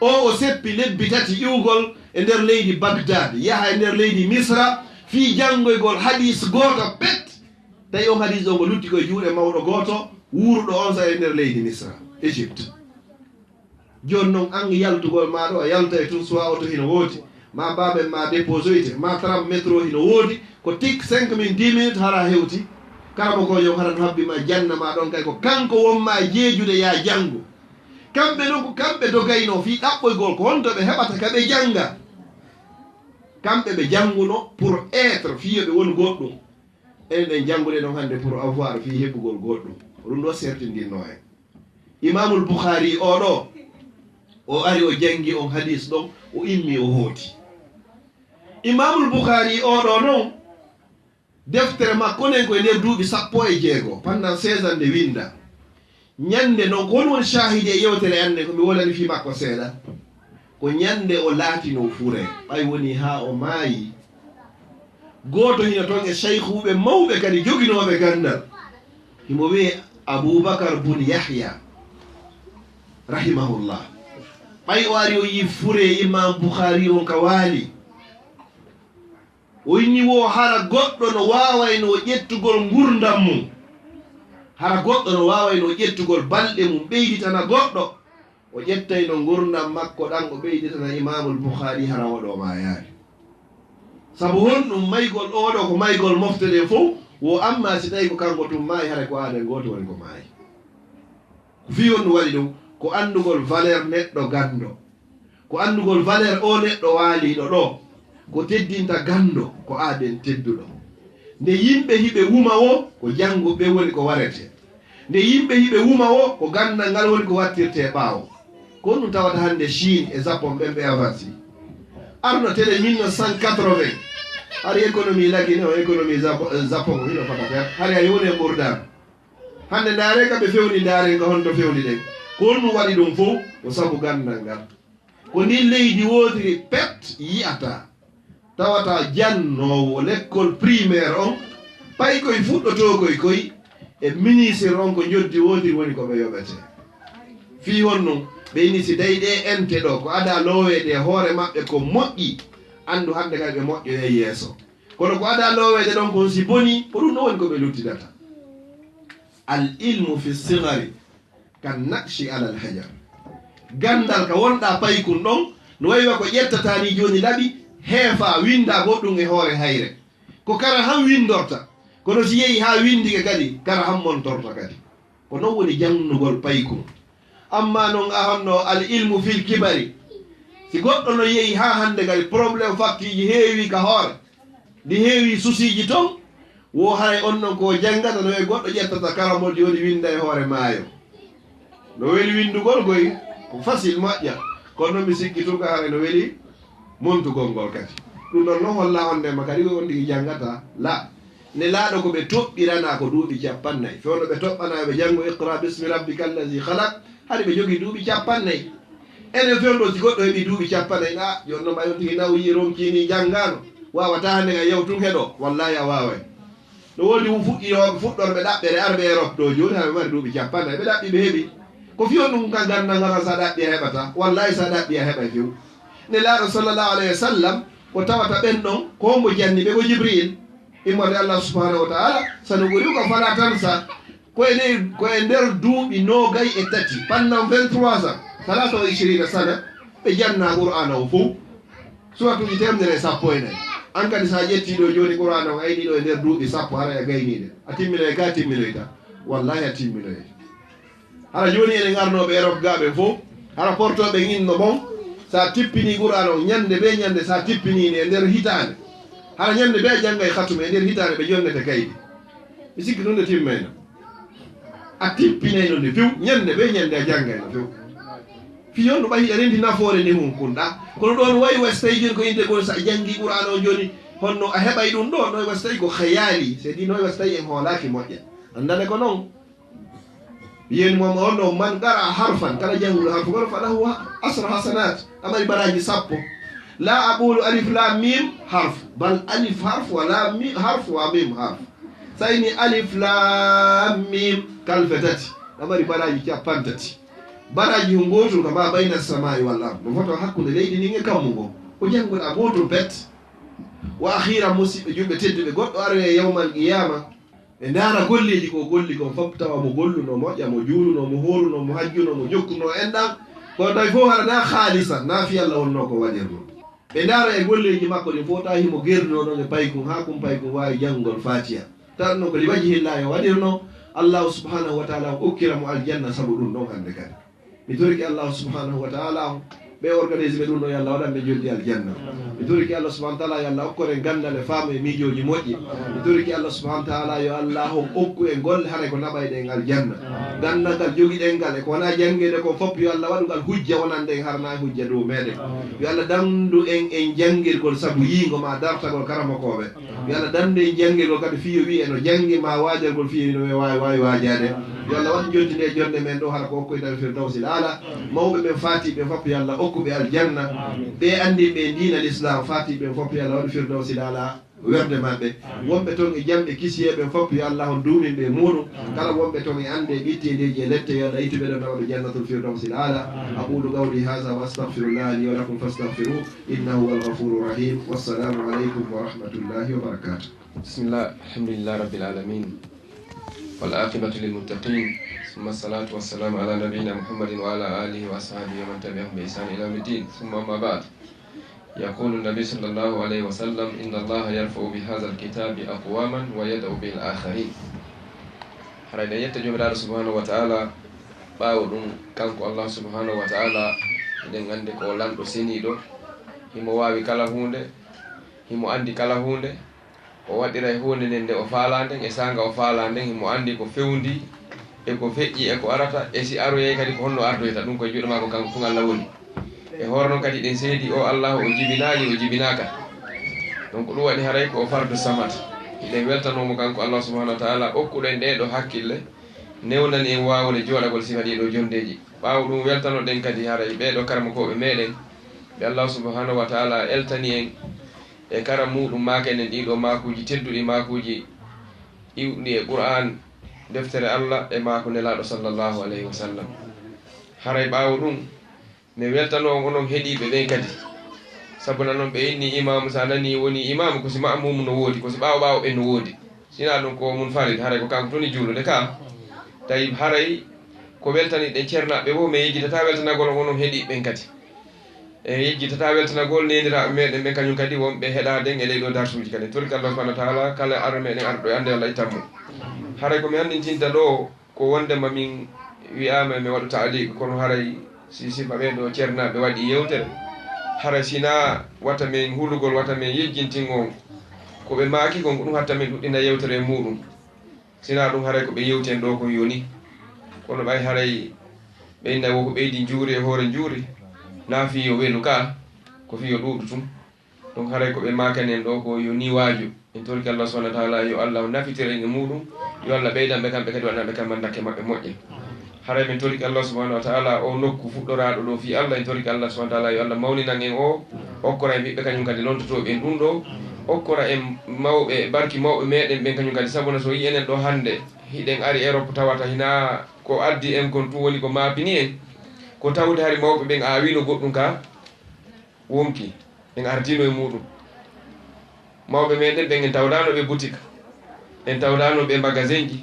O, o seppi lebbi tati iwgol e nder leydi Bagdad, yaha e nder leydi Misra fii janngoygol hadiis gooto pet. Tawi on hadiis on ko lutti ko e juuɗe mawɗo gooto wuuruɗo on saa'i e nder leydi Misra, Égypte. Jooni non, an yaltugol ma ɗo, a yaltay tun, soit oto hino woodi, ma baaben ma déposoyte, ma tram métro hino woodi, ko tik cinq minutes, dix minutes, hara hewti. Karamokoojo on hara no habbi ma, janna ma ɗon, kay ko kanko won ma jeejude, yaa janngu. Kamɓe non ko kamɓe dogayno fii ɗaɓɓoygol ko honto ɓe heɓata ka ɓe jannga. Kamɓe ɓe jannguno pour être, fii yo ɓe won goɗɗum. Enen ɗen jannguɗen non hannde pour avoir fii heɓugol goɗɗum. Ko ɗum ɗo sertindinno en. Imamul Bukhari oo ɗoo, o ari o janngi on hadiis ɗon, o immi o hooti. Imamul Bukhari oo ɗoo non, deftere makko nden ko e nder duuɓi sappo e jeego, pendant seize ans nde winnda. Ñannde non, ko honɗum woni shahidi e yewtere an nden, ko mi wolani fii makko seeɗa? Ko ñannde o laatinoo fure, ɓay wonii haa o maayi. Gooto hino ton e shaykhuuɓe mawɓe kadi joginooɓe ganndal, himo wi'ee Abubakar bun Yahya, rahimahullah. Ɓay o ari o yi'i fure Imam Bukhari on ka waali, o inni wo hara goɗɗo no waawaynoo ƴettugol ngurndan mum, hara goɗɗo no waawaynoo ƴettugol balɗe mum ɓeyditana goɗɗo, o ƴettayno ngurndan makko ɗan, o ɓeyditana Imamul Bukhari, hara oo ɗoo maayaali. Sabu honɗum? Maygol oo ɗoo ko maygol mofte ɗen fow, wo amma si tawi ko kanko tun maayi, haray ko aaden gooto woni ko maayi. Ko fii honɗum waɗi ɗum? Ko anndugol valeur neɗɗo ganndo. Ko anndugol valeur oo neɗɗo waaliiɗo ɗoo. Ko teddinta ganndo, ko aaden tedduɗo. Nde yimɓe hiɓe wuma woo, ko janngo ɓe woni ko warete. Nde yimɓe hiɓe wuma woo, ko ganndal ngal woni ko wattirte ɓaawo. Ko ɗum tawata hannde Chine e Japon ɓen ɓe avanci. Arno tele mille neuf cent quatre-vingts, hari économie lagine o, économie Japo-, eh, Japon hino fota feet. Hari hay huunde ɓurdaano. Hannde ndaaree ka ɓe fewni, ndaaree ka honto fewni ɗen. Ko honɗum waɗi ɗum fow? Ko sabu ganndal ngal. Ko ndin leydi wootiri pet yi'ata. Tawata jannoowo lekkol primaire on, paykoy fuɗɗotookoy koy e ministre on ko njoddi wootiri woni ko ɓe yoɓete. Fii honɗum? Ɓe inni si tawi ɗee ente ɗoo ko adaa looweede e hoore maɓɓe ko moƴƴi, anndu hannde kadi ɓe moƴƴoyay yeeso. Kono ko adaa looweede ɗon kon si bonii, ko ɗum ɗon woni ko ɓe luttidata. Al ilmu fi sigari kan naqshi alal hajar. Ganndal ka wonɗaa paykun ɗon, no wayi wa ko ƴettataa nii jooni laɓi, heefaa, winndaa goɗɗum e hoore hayre. Ko kara han winndorta, kono si yehii haa winndike kadi, kara han montorta kadi. Ko non woni janngugol paykun. Amma non a honno al ilmu fil kibari. Si goɗɗo no yehi haa hannde kadi, problème fakkiiji heewi ka hoore, ɗi heewi susiiji ton, wo haray on non ko janngata no e goɗɗo ƴettata karamol jooni winnda e hoore maayo. No weli winndugol koy, ko facile moƴƴa, kono non mi sikki tun ka haray no weli montugol ngol kadi. Ɗum ɗon non holla on ndema kadi ko on tigi janngata la. Nelaaɗo ko ɓe toɓɓiranaa ko duuɓi cappannayi. Fewndo ɓe toɓɓanaa ɓe janngo iqra bismi rabbika allazi khalaq, hari ɓe jogii duuɓi cappannayi. Enen fewndo si goɗɗo heɓii duuɓi cappannayi, a, jooni no mbayon tigi nawyi ronkii nii janngaano, waawataa hannde ngan yaw tun heɗoo, wallaahi a waaway. No woodi wu fuɗɗiyooɓe, fuɗɗorɓe ɗaɓɓere arɓe Europe ɗoo jooni, haa ɓe mari duuɓi cappannayi, ɓe ɗaɓɓi ɓe heɓi. Ko fiyo ɗum ka ganndal ngal, sa ɗaɓɓi a heɓataa, wallaahi sa ɗaɓɓi a heɓay few. Nelaaɗo sallallahu alayhi wa sallam, ko tawata ɓen ɗon, ko mbo janni ɓe ko Jibril. Immorde Allah subhanahu wa ta'ala, sanu ɓuri ko fala tansa. Ko e nder, ko e nder duuɓi noogay e tati, pendant vingt-trois ans, salasa wa ishirina sana, ɓe janna Qur'aana o fow. Suratuuji teemedere e sappo e nayi. An kadi, so a ƴettii ɗoo jooni Qur'aana on, a yiɗii ɗoo e nder duuɓi sappo, hara a gayniiɗe. A timminoye ka timminoyta. Wallaahi a timminoye. Hara jooni enen arnooɓe Erop gaa ɓen fow, hara portooɓe inno mon, so a tippinii Qur'aana on ñannde bee ñannde, so a tippinii nde e nder hitaande, hara ñannde bee a janngay khatuma e nder hitaande, ɓe jonnete kaydi. Mi sikki ɗum nde timmayno. A tippinayno nde few, ñannde bee ñannde a janngayno few. Fiyon no ɓayi eɗen ndi nafoore nde hun kunɗa. Kono ɗon wayi wasi tawi jooni ko innde gol, so a janngi Qur'aana on jooni, honno a heɓay ɗum ɗo? Noy wasi tawi ko khayaali, c'est dit, noy wasi tawi en hoolaaki moƴƴa. Anndane ko non. Yen mo on ɗo, man qara'a harfan, kala jannguɗo harfu goto, falahu ashru hasanat, a mari baraaji sappo. La aqulu alif lam mim harf, bal alif harf wa lam mi-, harf wa mim harf. So a inni alif lam mim, kalfe tati, a mari baraaji cappanɗe tati. Baraaji ko gootum ka ma bayna samaa'i wal ard, no fota hakkunde leydi ndin e kammu ngon. Ko jannguɗaa gootum pet. Wa akhiran, musiɓɓe julɓe tedduɓe, goɗɗo aroya yawmal qiyama, ɓe ndaara golleeji ko golli kon fof, tawa mo golluno, moƴƴa, mo juuluno, mo hooruno, mo hajjuno, mo jokkuno enɗan. Kono tawi fof hara na khalisan, na fi Allah wonno ko waɗirno. Ɓe ndaara e golleeji makko ɗin fof, tawa himo gerduno ɗon e paykun, haa kun paykun waawi janngugol Fatiha. Tan no ko li wajhillahi o waɗirno, Allahu subhanahu wa ta'ala okkira mo aljanna sabu ɗum ɗon hannde kadi. Mi torike Allah subhanahu wa ta'ala on, ɓe organise ɓe ɗum ɗo, yo Allah waɗan ɓe joldi aljanna. Mi torike Allah subhanahu wa ta'ala, yo Allah okkore ganndal e faamu e miijooji moƴƴi. Mi torike Allah subhanahu wa ta'ala, yo Allah on okku en golle haray ko naɓayɗen aljanna. Ganndal ngal jogiɗen ngal e ko wona janngeede kon fof, yo Allah waɗu ngal hujja wonande en, harana hujja dow meɗen. Yo Allah dandu en en janngirgol sabu yiingo ma dartagol karamokooɓe. Yo Allah dandu en janngirgol kadi fiyo wi eno janngi ma waajargol fiyo wi no waawi waawi waajaade. Yo Allah waɗ jonti nde jonde men ɗo hara ko okkoytal firdawsil ala. Mawɓe ɓen faatiɓe fof yo Allah okku ɓe aljanna. Ɓe anndi ɓe diina l'islam faatiɓe fof yo Allah waɗu firdawsil ala werde maɓɓe. Wonɓe toon e jam e kisiyee ɓen fof yo Allah on duumin ɓe muɗum. Kala wonɓe toon e annde e ɓittindeeji e lette yo Allah ittu ɓe ɗon nawa ɓe jannatul firdawsil ala. Aqulu qawli hadha wa astaghfirullah li wa lakum fastaghfiruh. إنه هو الغفور الرحيم. والسلام عليكم ورحمة الله وبركاته. بسم الله، الحمد لله رب العالمين، والعاقبة للمتقين، ثم الصلاة والسلام على نبينا محمد وعلى آله وأصحابه ومن تبعهم بإحسان إلى يوم الدين، ثم أما بعد. يقول النبي صلى الله عليه وسلم: إن الله يرفع بهذا الكتاب أقواما ويضع به الآخرين. Haray en yetta Joomiraaɗo subhanahu wa ta'ala. Ɓaawo ɗum, kanko Allah subhanahu wa ta'ala, eɗen anndi ko o lanɗo seniiɗo, himo waawi kala huunde, himo anndi kala huunde. O waɗiray huunde nden nde o faalaa nden e saanga o faalaa nden, himo anndi ko fewndi e ko feƴƴi e ko arata, e si aroyay kadi ko honno ardoyta. Ɗum koye juuɗe maako kanko tun Allah woni. E hoore non kadi eɗen seedi o Allah o jibinaali, o jibinaaka. Donc ɗum waɗi haray ko o fardu samad. Eɗen weltanoo mo kanko Allah subhanahu wa ta'ala okkuɗo en ɗee ɗoo hakkille, newnani en waawude jooɗagol sifa ɗii ɗoo jonndeeji. Ɓaawo ɗum weltanoɗen kadi haray ɓee ɗoo karamokooɓe meɗen, ɓe Allah subhanahu wa ta'ala eltani en e kara muɗum maaka enen ɗii ɗoo maakuuji tedduɗi, maakuuji iwɗi e Qur'an, deftere Allah, e maaku Nelaaɗo sallallahu alayhi wa sallam. Haray ɓaawo ɗum, Mi weltano on onon heɗiiɓe ɓen kadi. Sabu na non ɓe inni imaamu, sa nani woni imaamu, ko si ma'muumu no woodi, ko si ɓaawo ɓaawo ɓen no woodi. Sina ɗum ko mun farid, haray ko kanko tuni juulude ka. Tawi haray ko weltani ɗen cernaaɓe wo, mi yejjitata weltanagol on onon heɗiiɓe ɓen kadi. E yejjitata weltanagol neeniraaɓe meɗen ɓen kañum kadi wonɓe heɗaaden e ɗee ɗoo darsuuji kadi. Torki Allah subhanahu wa taala kala arɗo meɗen arɗo e annde Allah ittan mo. Haray ko mi anndintinta ɗoo ko wondema min wi'aama mi waɗu taaliq, kono haray si sifa ɓee ɗoo cernaaɓe waɗi yewtere, haray sina wata min hulugol, wata min yejjintingol ko ɓe maaki kon, ko ɗum hatta min ɗuɗɗina yewtere e muɗum. Sina ɗum haray ko ɓe yewten ɗoo kon yoni. Kono ɓay haray ɓe inna wo ko ɓeydi njuuri e hoore njuuri, na fii yo welu ka, ko fii yo ɗuuɗu tun. Donc haray ko ɓe maakanen ɗoo ko yo ni waaju. En torki Allah subhanahu wa taala yo Allah nafitir en e muɗum, yo Allah ɓeydan ɓe kamɓe kadi waɗana ɓe kamɓe dakke maɓɓe moƴƴe. Haray min torki Allah subhanahu wa taala o nokku fuɗɗoraaɗo ɗoo fii Allah, en torki Allah subhanahu wa taala yo Allah mawninan en o, okkora en ɓiɓɓe kañum kadi lontotooɓe en ɗum ɗoo, okkora en mawɓe, barki mawɓe meɗen ɓen kañum kadi, sabuna so yi'enen ɗoo hannde hiɗen ari Europe tawata hina ko addi en kon tun woni ko maapini en, ko tawde hari mawɓe ɓen aawino goɗɗum ka wonki, en ardino e muɗum. Mawɓe meɗen ɓen en tawdano ɓe boutique, en tawdano ɓe magasinji,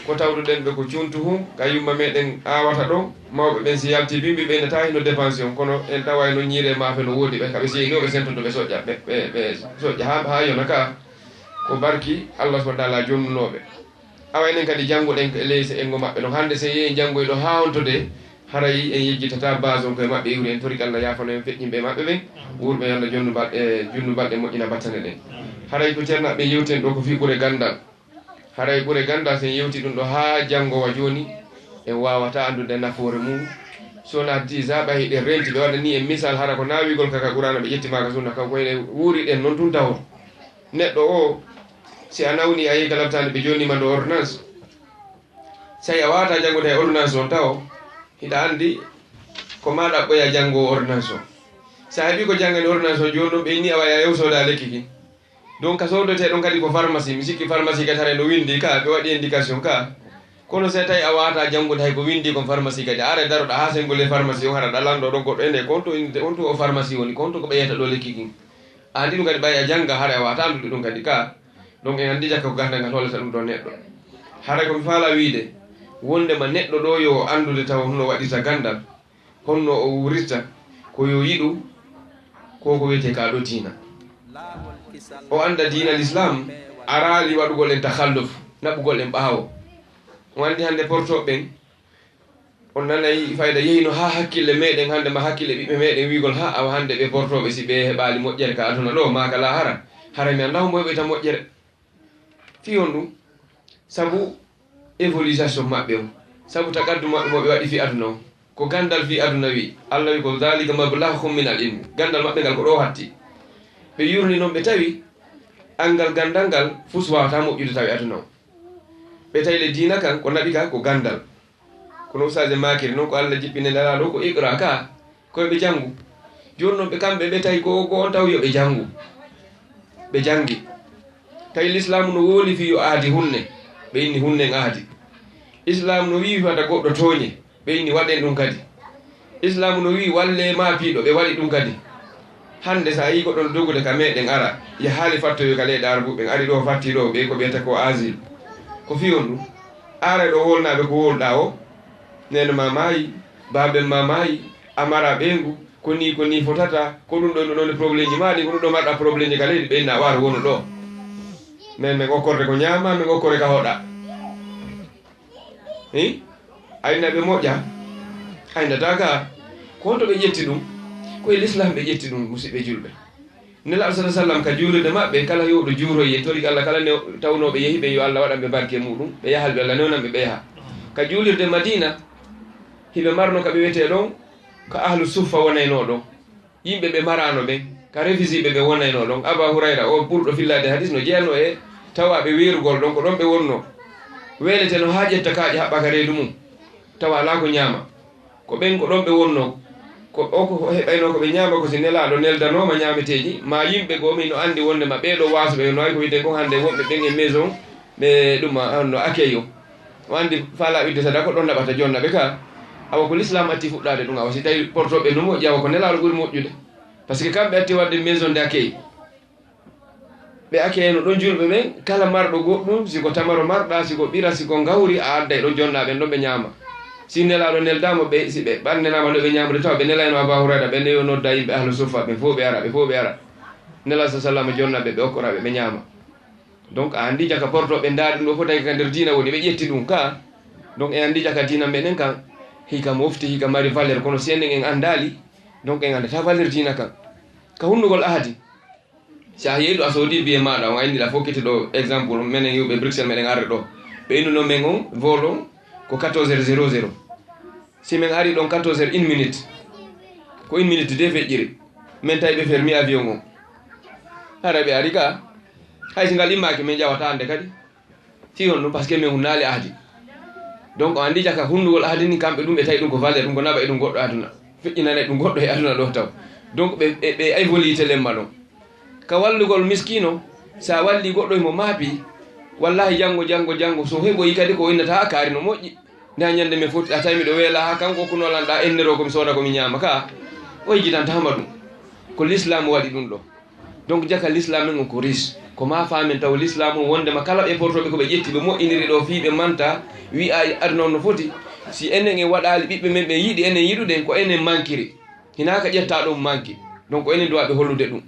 ko tawduɗen ɓe ko cuntu hun ka yumma meɗen awata ɗon. Mawɓe ɓen si yalti bimbi ɓe nata hino dépension, kono en taway no ñiire maafe no woodi ɓe kaɓe seyni ɓe sentoto ɓe soƴƴa ɓe ɓe ɓe soƴƴa ha ha yona ka. Ko barki Allah subhanahu wa taala jonnunoɓe. Awa enen kadi jannguɗen e leyse engo maɓɓe ɗon. Hannde so en yehi en janngoyɗo haa on to de, haray en yejjitata base on koye maɓɓe iwri. En torike Allah yaafano en feƴƴinɓe e maɓɓe ɓen. Wuurɓe yo Allah jonnu balɗe, junnu balɗe moƴƴina battane ɗen. Haray ko ceernaɓe yewten ɗo ko fii ɓure ganndal. Haray ɓure ganndal so en yewti ɗum ɗo haa janngo wa jooni, en waawata anndude nafoore mum. So wonaa disa ɓay hiɗen renti ɓe waɗa ni en misal, hara ko naawigol ka ka Qur'aana ɓe ƴetti maa ka sunna, ka koye wuuri ɗen non tun tawo. Neɗɗo o, si a nawni a yehi ka laptaani ɓe jonnii ma ɗo ordonnance, so a waawataa janngude hay ordonnance on tawo, hiɗa anndi ko maa ɗaɓɓoya janngo ordonnance o. So a heɓii ko janngani ordonnance o jooni ɗon, ɓe inni awa yaa yahu sooda lekki kin. Donc ka soodetee ɗon kadi ko pharmacie, mi sikki pharmacie kadi haray no winndi ka, ɓe waɗi indication ka. Kono so tawi a waawataa janngude hay ko winndi kon pharmacie kadi, a ara daroɗaa haa senngol e pharmacie on, hara ɗa lanndoo ɗon goɗɗo ene, ko on to innde, on to o pharmacie woni, ko on to ko ɓe yeyata ɗo lekki kin. A anndi ɗum kadi ɓay a jannga, haray a waawataa anndude ɗum kadi ka. Donc en anndi jakka ko ganndal ngal hollata ɗum ɗon neɗɗo. Haray ko mi faalaa wiide, wonndema neɗɗo ɗo yo o anndude tawa hono waɗirta ganndal, honno o wuurirta, ko yo yiɗu, ko ko wiyetee ka ɗo diina. O annda diina l'islam, araali waɗugol en takhalluf, naɓugol en ɓaawo. O anndi hannde portooɓe ɓen, on nanay fayda yehino haa hakkille meɗen, hannde ma hakkille ɓiɓɓe meɗen wiigol, ha awa hannde ɓe portooɓe si ɓe heɓaali moƴƴere ka aduna ɗo, ma ka laahara, hara mi annda hombo heɓoyta moƴƴere. Fii honɗum? Sabu évolution maɓɓe on, sabu taqaddum maɓɓe mo ɓe waɗi fii aduna on, ko ganndal fii aduna wi. Allah wi ko dhalika mablaghuhum min al ilmi, ganndal maɓɓe ngal ko ɗo hatti. Ɓe yurni non ɓe tawi angal ganndal ngal fus wawata moƴƴude tawi aduna on. Ɓe tawi le diina kan ko naɓi ka ko ganndal. Kono ustaas e maakiri non ko Allah jippini Nelaaɗo ko iqra ka, ko yo ɓe janngu. Jooni non ɓe kamɓe ɓe tawi ko, ko on taw yo ɓe janngu. Ɓe janngi. Tawi lislaamu no wooli fii yo aadi hunne. Ɓe inni hunnen aadi. Islaamu no wi'i fata goɗɗo tooñe. Ɓe inni waɗen ɗum kadi. Islaamu no wi'i walle maapiiɗo. Ɓe waɗi ɗum kadi. Hannde so a yii goɗɗo no dogude ka meɗen ara, yahaali fattoyo ka leyɗe Arabu ɓen, ari ɗo fatti ɗo, ɓe ko ɓe wiyata ko asile. Ko fii on ɗum? Aray ɗo wolnaaɓe ko wolɗaa o, neene ma maayi, baaben ma maayi, a mara ɓeyngu, ko nii, ko nii fotata, ko ɗum ɗo, ɗum ɗon e problème ji maa ɗi, ko ɗum ɗo marɗa problème ji ka leydi, ɓe inna a waaro wonu ɗo. Men, men okkorde ko ñaama, men okkore ka hoɗa. Hi? Ayna ɓe moƴƴa? Aynata ka. Ko honto ɓe ƴetti ɗum? Ko e l'islam ɓe ƴetti ɗum, musidɓe julɓe. Nelaaɗo sala sallam ka juulirde maɓɓe, kala yowɗo juuroyi e tori Allah, kala new-, tawnooɓe yehi ɓe yo Allah waɗan ɓe barke muɗum, ɓe yahal ɓe Allah newnan ɓe ɓe yaha. Ka juulirde Madina, hiɓe marno ka ɓe wiyetee ɗon, ka ahlu suffa wonaynoo ɗon. Yimɓe ɓe maraano ɓen, ka refisiiɓe ɓe wonaynoo ɗon. Aba Hurayra, o ɓurɗo fillaade hadis, no jeyanoo e tawaaɓe weerugol ɗon, ko ɗon ɓe wonnoo. Weeleteno haa ƴetta kaaƴe haɓɓa ka reedu mum, tawa alaa ko ñaama. Ko ɓen, ko ɗon ɓe wonnoo. Ko o ko heɓaynoo ko ɓe ñaama, ko si Nelaaɗo neldanooma ñaameteeji, maa yimɓe goo, mi no anndi wonndema ɓee ɗoo waasuɓe no wayi ko wiyetee kon hannde wonɓe ɓen e maison, ɓe ɗum, a, no accueil o. O anndi faalaa ɓitde sadaka, ko ɗon naɓata jonna ɓe ka. Awa ko l'islam atti fuɗɗaade ɗum, awa si tawi portoɓe no moƴƴi, awa ko Nelaaɗo ɓuri moƴƴude. Parce que kamɓe atti waɗde maison d'accueil. Ɓe accueilleno ɗon julɓe ɓen, kala marɗo goɗɗum, si ko tamaro marɗa, si ko ɓira, si ko ngawri, a adday ɗon jonnaa ɓen ɗon ɓe ñaama. Si Nelaaɗo neldaama ɓe, si ɓe ɓannanaama no ɓe ñaamude taw, ɓe nelayno Abaa Hurayra, ɓe neyo nodda yimɓe ahlu suffa, ɓe fof ɓe ara, ɓe fof ɓe ara. Nelaaɗo sa sallam jonna ɓe, ɓe okkora ɓe, ɓe ñaama. Donc a anndi jaka portoɓe ndaari ɗum ɗo fof tawi ka nder diina woni, ɓe ƴetti ɗum ka. Donc en anndi jaka diina meɗen kan, hika mofti, hika mari valeur, kono si enen en anndaali, donc en anndata valeur diina kan. Ka hunnugol ahadi, si a yehi ɗo a soodi biye maaɗa, on a inni ɗa fokkiti ɗo exemple, menen yiwɓe Bruxelles meɗen arde ɗo. Ɓe innuno men on, vol on, ko quatorze heures zéro zéro. Si men ari ɗon quatorze heures, une minute. Ko une minute de feƴƴiri. Men tawi ɓe fermi avion on. Hara ɓe ari ka. Hay si ngal immaaki, men ƴawata hannde kadi. Fii honɗum? Parce que men hunnaali ahdi. Donc, on anndi jaka hunndugol ahdi ni, kamɓe ɗum ɓe tawi ɗum ko valeur, ɗum ko naɓa e ɗum goɗɗo aduna. Feƴƴinanay ɗum goɗɗo e aduna ɗo taw. Donc, ɓe, ɓe, ɓe ay volité lemma ɗon. Ka wallugol miskiino, sa walli goɗɗo e mo maapi, wallahi janngo, janngo, janngo, so heɓoyi kadi ko innata a kaari no moƴƴi. Nde a ñande men foti, a tawi miɗo weela haa kanko okkuno lanɗa ennero ko mi sooda ko mi ñaama ka, o yejjitantama ɗum. Ko l'islam waɗi ɗum ɗo. Donc, jaka l'islam en on ko riche. Ko ma faamen taw l'islam on wondema kala ɓe portoɓe ko ɓe ƴetti ɓe moƴƴiniri ɗo fii ɓe manta, wi'a aduna on no foti. Si enen en waɗaali ɓiɓɓe men ɓe yiɗi enen yiɗuɗen, ko enen mankiri. Hinaa ka ƴetta ɗon manki. Donc, ko enen duwa ɓe hollude ɗum.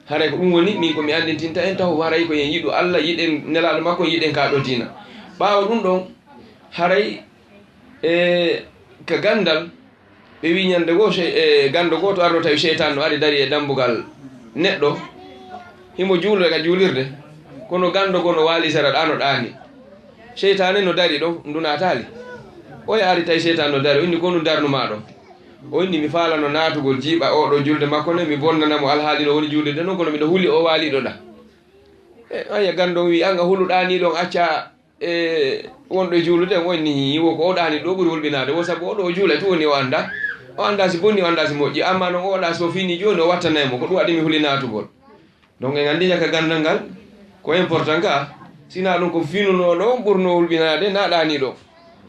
Haray ko ɗum woni, min ko mi anndintinta en taw, haray ko en yiɗu Allah, yiɗen Nelaaɗo makko, yiɗen ka ɗo diina. Ɓaawo ɗum ɗon, haray, e, ka ganndal, ɓe wi ñande goo, ce-, e, ganndo gooto arno tawi seytaan no ari dari e dambugal neɗɗo, himo juulde ka juulirde, kono ganndo goo no waali sera ɗa no ɗaani. Seytaane no dari ɗo, ndu naataali. Oya ari tawi seytaan no dari, o inni, "Ko ndu darnumaa ɗo?" O inni, "Mi faalano naatugol jiiɓa oo ɗo julde makko nde, mi bonnana mo alhaali no woni juulirde non, kono miɗo huli o waaliɗo ɗa." E, aya, ganndo on wi, "An a huluɗaa nii ɗon acca, e, wonɗo e juulude?" O inni, "Hii, wo ko o ɗaani ɗo ɓuri hulɓinaade, wo sabu o ɗo o juula tun woni o annda. O annda si bonni, o annda si moƴƴi, amma non o waɗa so fini jooni o wattanay mo, ko ɗum waɗi mi huli naatugol." Donc en anndi jaka ganndal ngal, ko important ka, sina ɗum ko finunooɗo on ɓurno hulɓinaade, na ɗaani ɗo.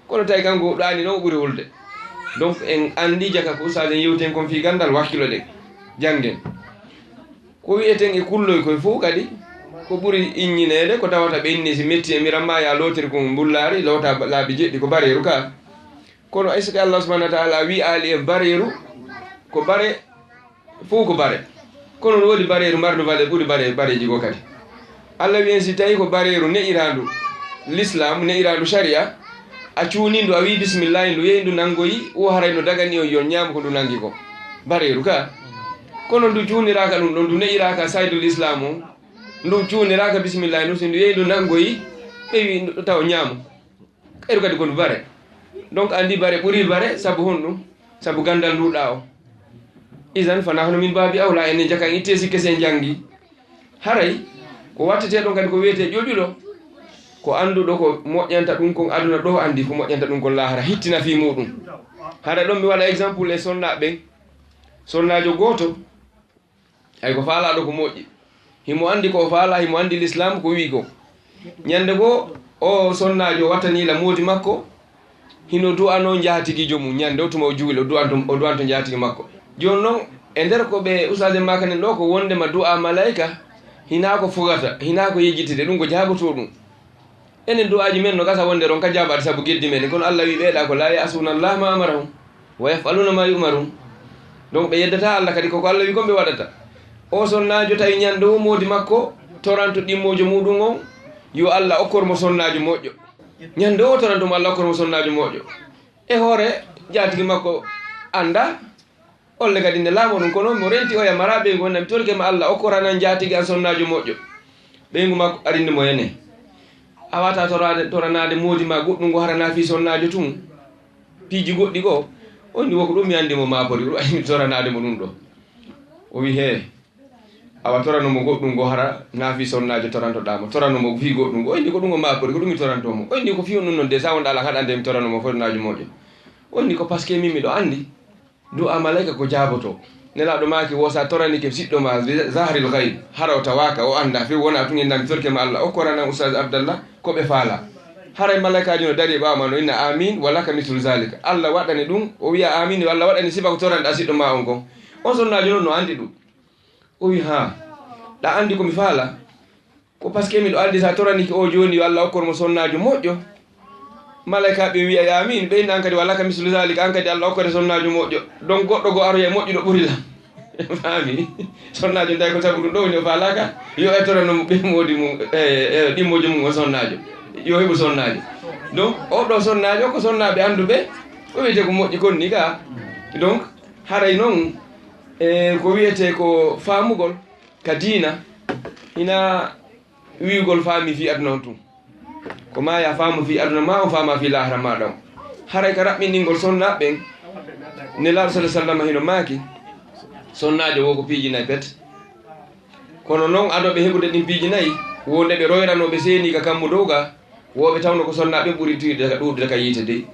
Kono tawi kanko ɗaani ɗo o ɓuri hulde. Donc en anndi jaka ko ustaasen yewten kon fii ganndal, wakkiloɗen, janngen. Ko wi'eten e kulloy koy fof kadi, ko ɓuri inñineede ko tawata ɓe inni si metti e miramma ya lootir kon mbullaari, loota laabi jeɗɗi ko bareeru ka. Kono est-ce que Allah subhanahu wa ta'ala wi'aali en bareeru ko bare, fof ko bare? Kono no woodi bareeru marndu valeur ɓuri bare, bareeji goo kadi. Allah wi'en si tawi ko bareeru ne'iraandu l'islam, ne'iraandu sharia, a cuunindu, a wi'i bismillahi, ndu yehi ndu nanngoyi, wo haray no dagani on yon ñaamu ko ndu nanngi ko. Bareeru ka. Kono ndu cuuniraaka ɗum ɗon, ndu ne'iraaka saydul islam on, ndu cuuniraaka bismillahi, ndu si ndu yehi ndu nanngoyi, ɓe wi'i ndu taw ñaamu. Kayru kadi ko ndu bare. Donc, anndi bare ɓuri bare, sabu honɗum? Sabu ganndal nduɗa o. Isan, fa nahnu min baabi awla, enen jaka en itte sikke si en janngi. Haray, ko wattete ɗon kadi ko wiyetee ƴoƴuɗo. Ko annduɗo ko moƴƴanta ɗum kon aduna ɗo, anndi ko moƴƴanta ɗum kon laahara, hittina fii muɗum. Haray ɗon mi waɗa exemple e sonnaaɓe ɓen. Sonnaajo gooto, ay ko faalaaɗo ko moƴƴi. Himo anndi ko o faalaa, himo anndi l'islam ko wi'i ko. Ñande goo, o sonnaajo wattanii la moodi makko, hino du'anoo njaatigiijo mum. Ñande o tuma o juuli, o du'anto, o du'anto njaatigi makko. Jooni non, e nder ko ɓe ustaaje maakanen ɗo, ko wondema du'a malayka, hinaa ko fogata, hinaa ko yejjitide, ɗum ko jaabotoo ɗum. Enen du'aaji men no gasa wonde ronka jaabaade sabu geddi men, kono Allah wi'i ɓeeɗa ko, "La ya'suna Allah ma amarahum, wa yaf'aluna ma yu'marun." Donc ɓe yeddata Allah kadi, koko Allah wi'i kon ɓe waɗata. O sonnaajo tawi ñande o moodi makko toranto ɗimmoojo muɗum on, yo Allah okkor mo sonnaajo moƴƴo. Ñande o toranto mo Allah okkor mo sonnaajo moƴƴo. E hoore jaatigi makko annda, olle kadi nde laamu ɗum, kono mo renti oya mara ɓeyngu, wonna mi torike ma Allah okkorana njaatigi an sonnaajo moƴƴo. Ɓeyngu makko arinde mo hene. A wata toraade, toranaade moodi ma goɗɗum ngo harana fii sonnaajo tun. Piiji goɗɗi goo, on ni woko ɗum mi anndi mo maapori, ɗum ay mi toranaade mo ɗum ɗo. O wi, "Hee, awa torano mo goɗɗum ngo hara na fii sonnaajo torantoɗaa mo, torano mo fii goɗɗum ngo." O inni, "Ko ɗum o maapori, ko ɗum mi toranto mo." O inni, "Ko fii on ɗum non de, sa wonɗa ala haɗande mi torano mo sonnaajo moƴƴo." O inni, "Ko parce que min miɗo anndi." Du'a malayka ko jaaboto. Nelaaɗo maaki, wo sa toranike siɗɗo ma zahril ghaib, hara o tawaaka, o annda few, wona tun en nami torke ma Allah okkorana Ustaz Abdallah ko ɓe faala. Haray malaykaajo no darii ɓaawo ma no inna amin wa laka mislu zalika. Allah waɗani ɗum, o wiya amin, Allah waɗani sifa ko toranɗa siɗɗo ma on kon. On sonnaajo non no anndi ɗum. O wi, "Haa, ɗa anndi ko mi faala? Ko parce que miɗo anndi sa toranike o jooni yo Allah okkor mo sonnaajo moƴƴo." Malaykaaɓe wiya, "Amin." Ɓe inna an kadi, "Wa laka mislu zalika, an kadi Allah okkore sonnaajo moƴƴo. Donc goɗɗo goo aroya e moƴƴuɗo ɓuri lam." Faami? Sonnaajo tawi ko sabu ɗum ɗo woni o faalaaka, yo ettorano mo ɓe moodi mum, e, e, ɗimmojo mum o sonnaajo. Yo heɓu sonnaajo. Donc, oɗo sonnaajo ko sonnaaɓe annduɓe, ko wiyetee ko moƴƴi kon ni ka. Donc, haray noon, e, ko wiyetee ko faamugol ka diina, hina wi'ugol faami fii aduna on tun. Ko ma ya faamu fii aduna ma, on faama fii laahara ma ɗon. Haray ka raɓɓinɗingol sonnaaɓe ɓen, Nelaaɗo sallallaahu alayhi wa sallam hino maaki, sonnaajo wo ko piiji nayi pet. Kono non, adooɓe heɓude ɗin piiji nayi, wo nde ɓe royranoo ɓe seeni ka kammu dow ga, wo ɓe tawno ko sonnaaɓe ɓuri tiiɗude ka, ɗuuɗude ka yiite dey.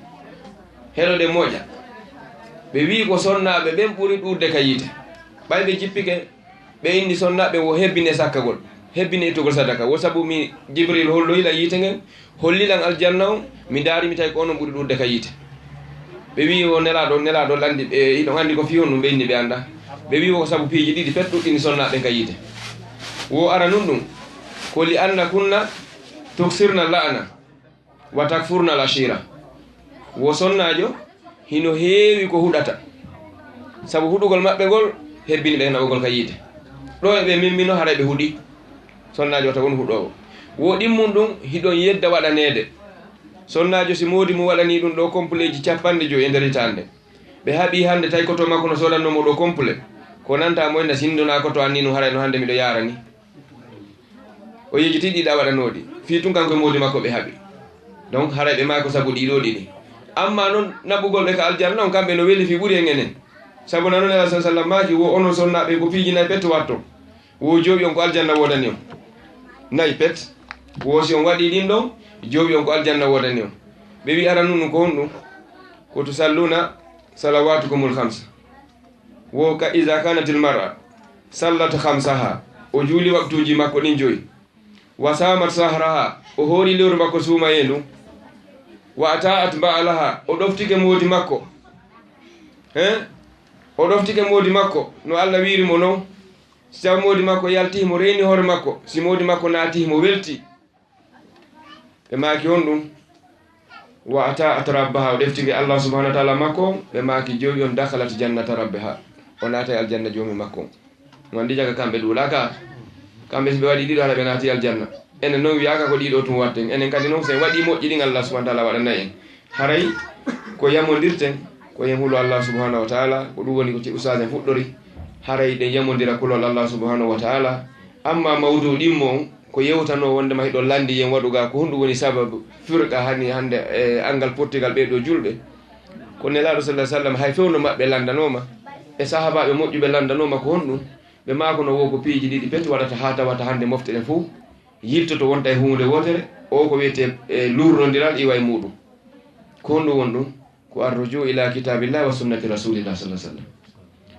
Heɗoɗen moƴƴa. Ɓe wi'i ko sonnaaɓe ɓen ɓuri ɗuuɗude ka yiite. Ɓay ɓe jippike, ɓe inni sonnaaɓe wo hebbine sakkagol, hebbine ittugol sadaka. Wo sabu mi, Jibril holloyi lan yiite ngen, holli lan aljanna on, mi ndaari, mi tawi ko onon ɓuri ɗuuɗude ka yiite. Ɓe wi'i o Nelaaɗo, Nelaaɗo lanndi ɓe, hiɗon anndi ko fii honɗun? Ɓe inni ɓe anndaa. Ɓe wi'i ko sabu piiji ɗiɗi pet ɗuɗɗini sonnaaɓe ɓen ka yiite. Wo aranun ɗun, ko li anna kunna tuksirna la'ana wa takfurna al ashira. Wo sonnaajo hino heewi ko huɗata. Sabu huɗugol maɓɓe ngol hebbini ɓe naɓugol ka yiite. Ɗo e ɓe mimmino, haray ɓe huɗi. Sonnaajo wata won huɗoowo. Wo ɗimmun ɗun, hiɗon yedda waɗaneede. Sonnaajo si moodi mum waɗanii ɗun ɗo kompuleeji capanɗe jowi e nder hitaande. Ɓe haɓii hannde tawi koto makko no soodannoo mo ɗo kompule. Ko nanta mo en na sinndonaa koto an ni no haray no hannde miɗo yaarani. O yejjiti ɗiɗa waɗanooɗi. Fii tun kanko e moodi makko ɓe haɓi. Donc, haray ɓe maako sabu ɗiɗo ɗiɗi. Amma non, naɓugol ɓe ka aljanna on, kamɓe no weli fii ɓuri en enen. Sabu nano Nelaaɗo sallallahu alaihi wasallam maaki, wo onon sonnaaɓe ko piiji nayi pet watto. Wo jooɓi on ko aljanna woodani on. Nayi pet. Wo si on waɗii ɗin ɗon, jooɓi on ko aljanna woodani on. Ɓe wi'i, "Aranun ɗun ko honɗun?" Ko, "Tusalluna salawatukumul khamsa." Wo ka, "Iza kanatil mar'a sallat khamsaha." O juuli waktuuji makko ɗin joyi. "Wa samat sahraha." O hoori lewru makko suumayee ndun. "Wa ata'at ba'laha." O ɗoftike moodi makko. He? O ɗoftike moodi makko no Allah wi'iri mo non. Si tawi moodi makko yaltii mo, reeni hoore makko, si moodi makko naatii mo, weltii. Ɓe maaki, "Honɗun?" "Wa ata'at rabbaha." O ɗeftike Allah subhanahu wa ta'ala makko on. Ɓe maaki, "Joomi on, dakhalat jannata rabbiha." O naatay aljanna joomi makko on. Mo anndi jaga kamɓe ɗuuɗaa ka. Kamɓe si ɓe waɗii ɗiɗo, hara ɓe naatii aljanna. Enen non wi'aaka ko ɗiɗo tun watten. Enen kadi non, si en waɗii moƴƴi ɗin, Allah subhanahu wa ta'ala waɗanay en. Haray ko yamondirten, ko en hulo Allah subhanahu wa ta'ala, ko ɗun woni ko ci ustaas en fuɗɗori. Haray ɗen yamondira kulol Allah subhanahu wa ta'ala. Amma mawduu ɗimmo on, ko yewtanoo wondema hiɗon lanndi yen waɗu ga, ko honɗun woni sababu firqa hani hannde e anngal pottigal ɓee ɗoo julɓe? Ko Nelaaɗo sallallahu alaihi wasallam hay fewndo maɓɓe lanndanooma, e sahaabaaɓe moƴƴuɓe lanndanooma ko honɗun? Ɓe maakono wo ko piiji ɗiɗi pet waɗata haa tawata hannde mofte ɗen fow yiltoto wonta e huunde wootere, o ko wiyetee, e, luurnondiral iwa e muuɗun. Ko honɗun woni ɗun? Ko arruju ila kitabillahi wa sunnati rasulillah sallallahu alaihi wasallam.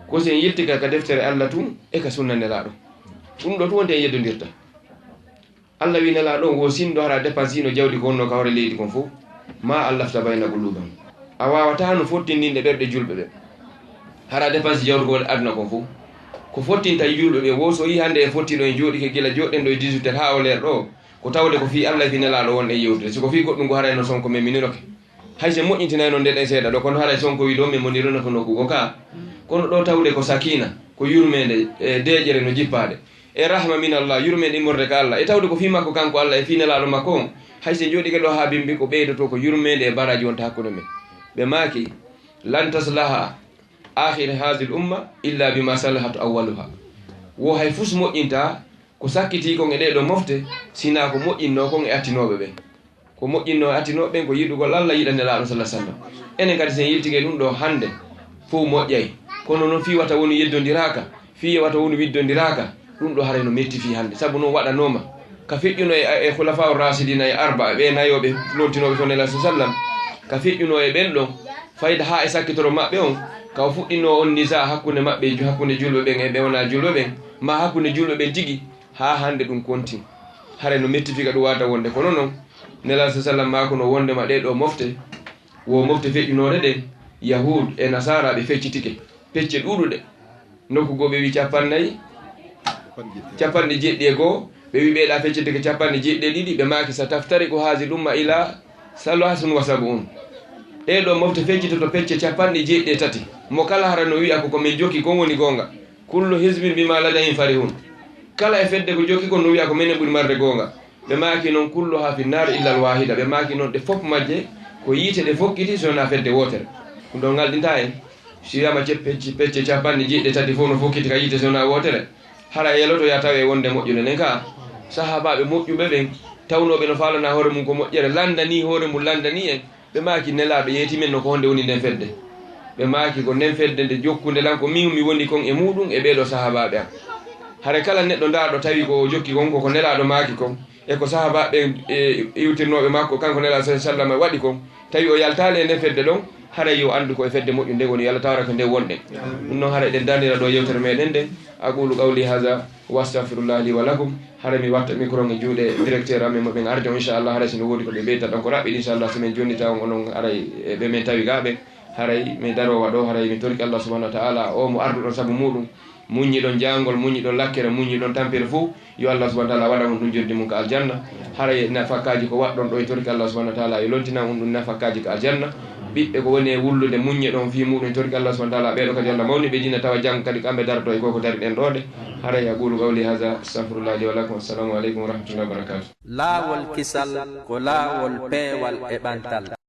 Ko si en yiltike ka deftere Allah tun e ka sunna Nelaaɗo. Ɗun ɗoo tun wonti en yeddondirta. Allah wi'i Nelaaɗo on wo sinndo hara dépensino jawdi ko wonnoo ka hoore leydi kon fow, ma allafta bayna qulubihim. A waawataa no fottindinde ɓerɗe julɓe ɓen. Hara dépense jawdi ko woni aduna kon fow. Ko fottinta julɓe ɓen, wo so yii hannde en fottino, en jooɗike gila jooɗɗen ɗo e dix-huit heures haa o leer ɗo, ko tawde ko fii Allah e fii Nelaaɗo wonɗen yewtude. Si ko fii goɗɗun ko haray no Sonko men mininoke. Hay si en moƴƴintinayno nde ɗen seeɗa ɗo, kono haray Sonko wi'i ɗo men monirino ko nokku goo ka. Kono ɗo tawde ko sakiina, ko yurmeende, e deeƴere no jippaade, e rahma min Allah, yurmeende immorde ka Allah, e tawde ko fii makko kanko Allah e fii Nelaaɗo makko on. Hay si en jooɗike ɗo haa bimbi, ko ɓeydotoo ko yurmeende e baraaji wonta hakkunde men. Ɓe maaki, "Lan taslaha akhir hadhihi al-umma illa bima salahat awwaluha." Wo hay fus moƴƴinta ko sakkitii kon e ɗee ɗoo mofte, sinaa ko moƴƴinnoo kon e attinooɓe ɓen. Ko moƴƴinnoo e attinooɓe ɓen ko yiɗugol Allah, yiɗa Nelaaɗo sallallahu alaihi wasallam. Enen kadi, si en yiltike ɗun ɗoo hannde, fow moƴƴay. Kono non, fii wata wonu yeddondiraaka, fii wata wonu widdondiraaka, ɗun ɗoo haray no metti fii hannde. Sabu non waɗanooma ka feƴƴunoo e, e Khulafa ar-Rashidina e Arba'a, ɓe nayo ɓe lontinooɓe ko Nelaaɗo sallallahu alaihi wasallam, ka feƴƴunoo e ɓen ɗon, fayda haa e sakkitoro maɓɓe on, ka o fuɗɗinoo on nisaa hakkunde maɓɓe, hakkunde julɓe ɓen e ɓe wonaa julɓe ɓen, maa hakkunde julɓe ɓen tigi, haa hannde ɗun kontin. Haray no metti fii ka ɗun waawata wonde, kono non, Nelal sa sallam maako no wondema ɗee ɗoo mofte, wo mofte feƴƴunooɗe ɗen, Yahuud e Nasaara ɓe feccitike pecce ɗuuɗuɗe. Nokku goo ɓe wi capannay, capanɗe jeeɗiɗi e goo, ɓe wi ɓee ɗaa feccitike capanɗe jeeɗiɗi e ɗiɗi, ɓe maaki: "Sa taftariqu haazihil umma ila salaasin wa sab'un." Ɗee ɗoo mofte feccitoto pecce capanɗe jeeɗiɗi e tati. Mo kala hara no wi'a ko ko min jokki kon woni goonga. "Kullu hizbin bima ladayhim farihun." Kala e fedde ko jokki kon no wi'a ko menen ɓuri marde goonga. Ɓe maaki non: "Kulluha fi nnaari illa al-waahida." Ɓe maaki non ɗe fof majje ko yiite ɗe fokkiti so wonaa fedde wootere. Ɗum ɗon ŋalɗinta en. Si wiyaama ceppe-, pecce capanɗe jeeɗiɗi e tati fof no fokkiti ka yiite so wonaa wootere, hara yelotoya tawe wonde moƴƴude nden ka. Sahaabaaɓe moƴƴuɓe ɓen, tawnooɓe no faalana hoore mum ko moƴƴere, lanndanii hoore mum, lanndanii en. Ɓe maaki: "Nelaaɗo, yeeti men no ko honde woni nden fedde?" Ɓe maaki: "Ko nden fedde nde jokkunde lan, ko min mi woni kon e muuɗum e ɓee ɗoo sahaabaaɓe am." Hare kala neɗɗo ndaarɗo tawi ko o jokki kon, ko ko Nelaaɗo maaki kon, e ko sahaabaaɓe ɓen, e, iwtirnooɓe makko, kanko Nelaaɗo sallallaahu alayhi wa sallam waɗi kon, tawi o yaltaali e nden fedde ɗon, haray yo anndu ko e fedde moƴƴunde woni, yo Allah tabaraka nde wonɗen. Ɗum noon, haray eɗen darnira ɗo yewtere meɗen nden. أقول قولي هذا وأستغفر الله لي ولكم. Haray mi watta micro nge juuɗe directeur amen mo ɓen arde on, inchallah, haray si no woodi ko ɓe ɓeyta ɗon ko raɓɓiɗi, inchallah, si min jonnita on, onon haray e ɓe min tawi gaa ɓen, haray mi daroowa ɗo, haray mi torki Allah subhanahu wa ta'ala, o mo arduɗon sabu muɗum, muññiɗon jaangol, muññiɗon lakkere, muññiɗon tampere fof, yo Allah subhanahu wa ta'ala waɗan on ɗum joddi mum ka aljanna. Haray nafakkaaji ko waɗɗon ɗo e torki Allah subhanahu wa ta'ala, yo lontinan on ɗum nafakkaaji ka aljanna. Ɓiɓɓe ko woni e wullude muññe ɗon fii muɗum e torki Allah subhanahu wa ta'ala, ɓee ɗo kadi Allah mawni ɓe diina tawa janngo kadi kamɓe daroto e ko ko dariɗen ɗo de. Haray أقول قولي هذا أستغفر الله لي ولكم. السلام عليكم ورحمة الله وبركاته. Laawol kisal ko laawol peewal e ɓantal.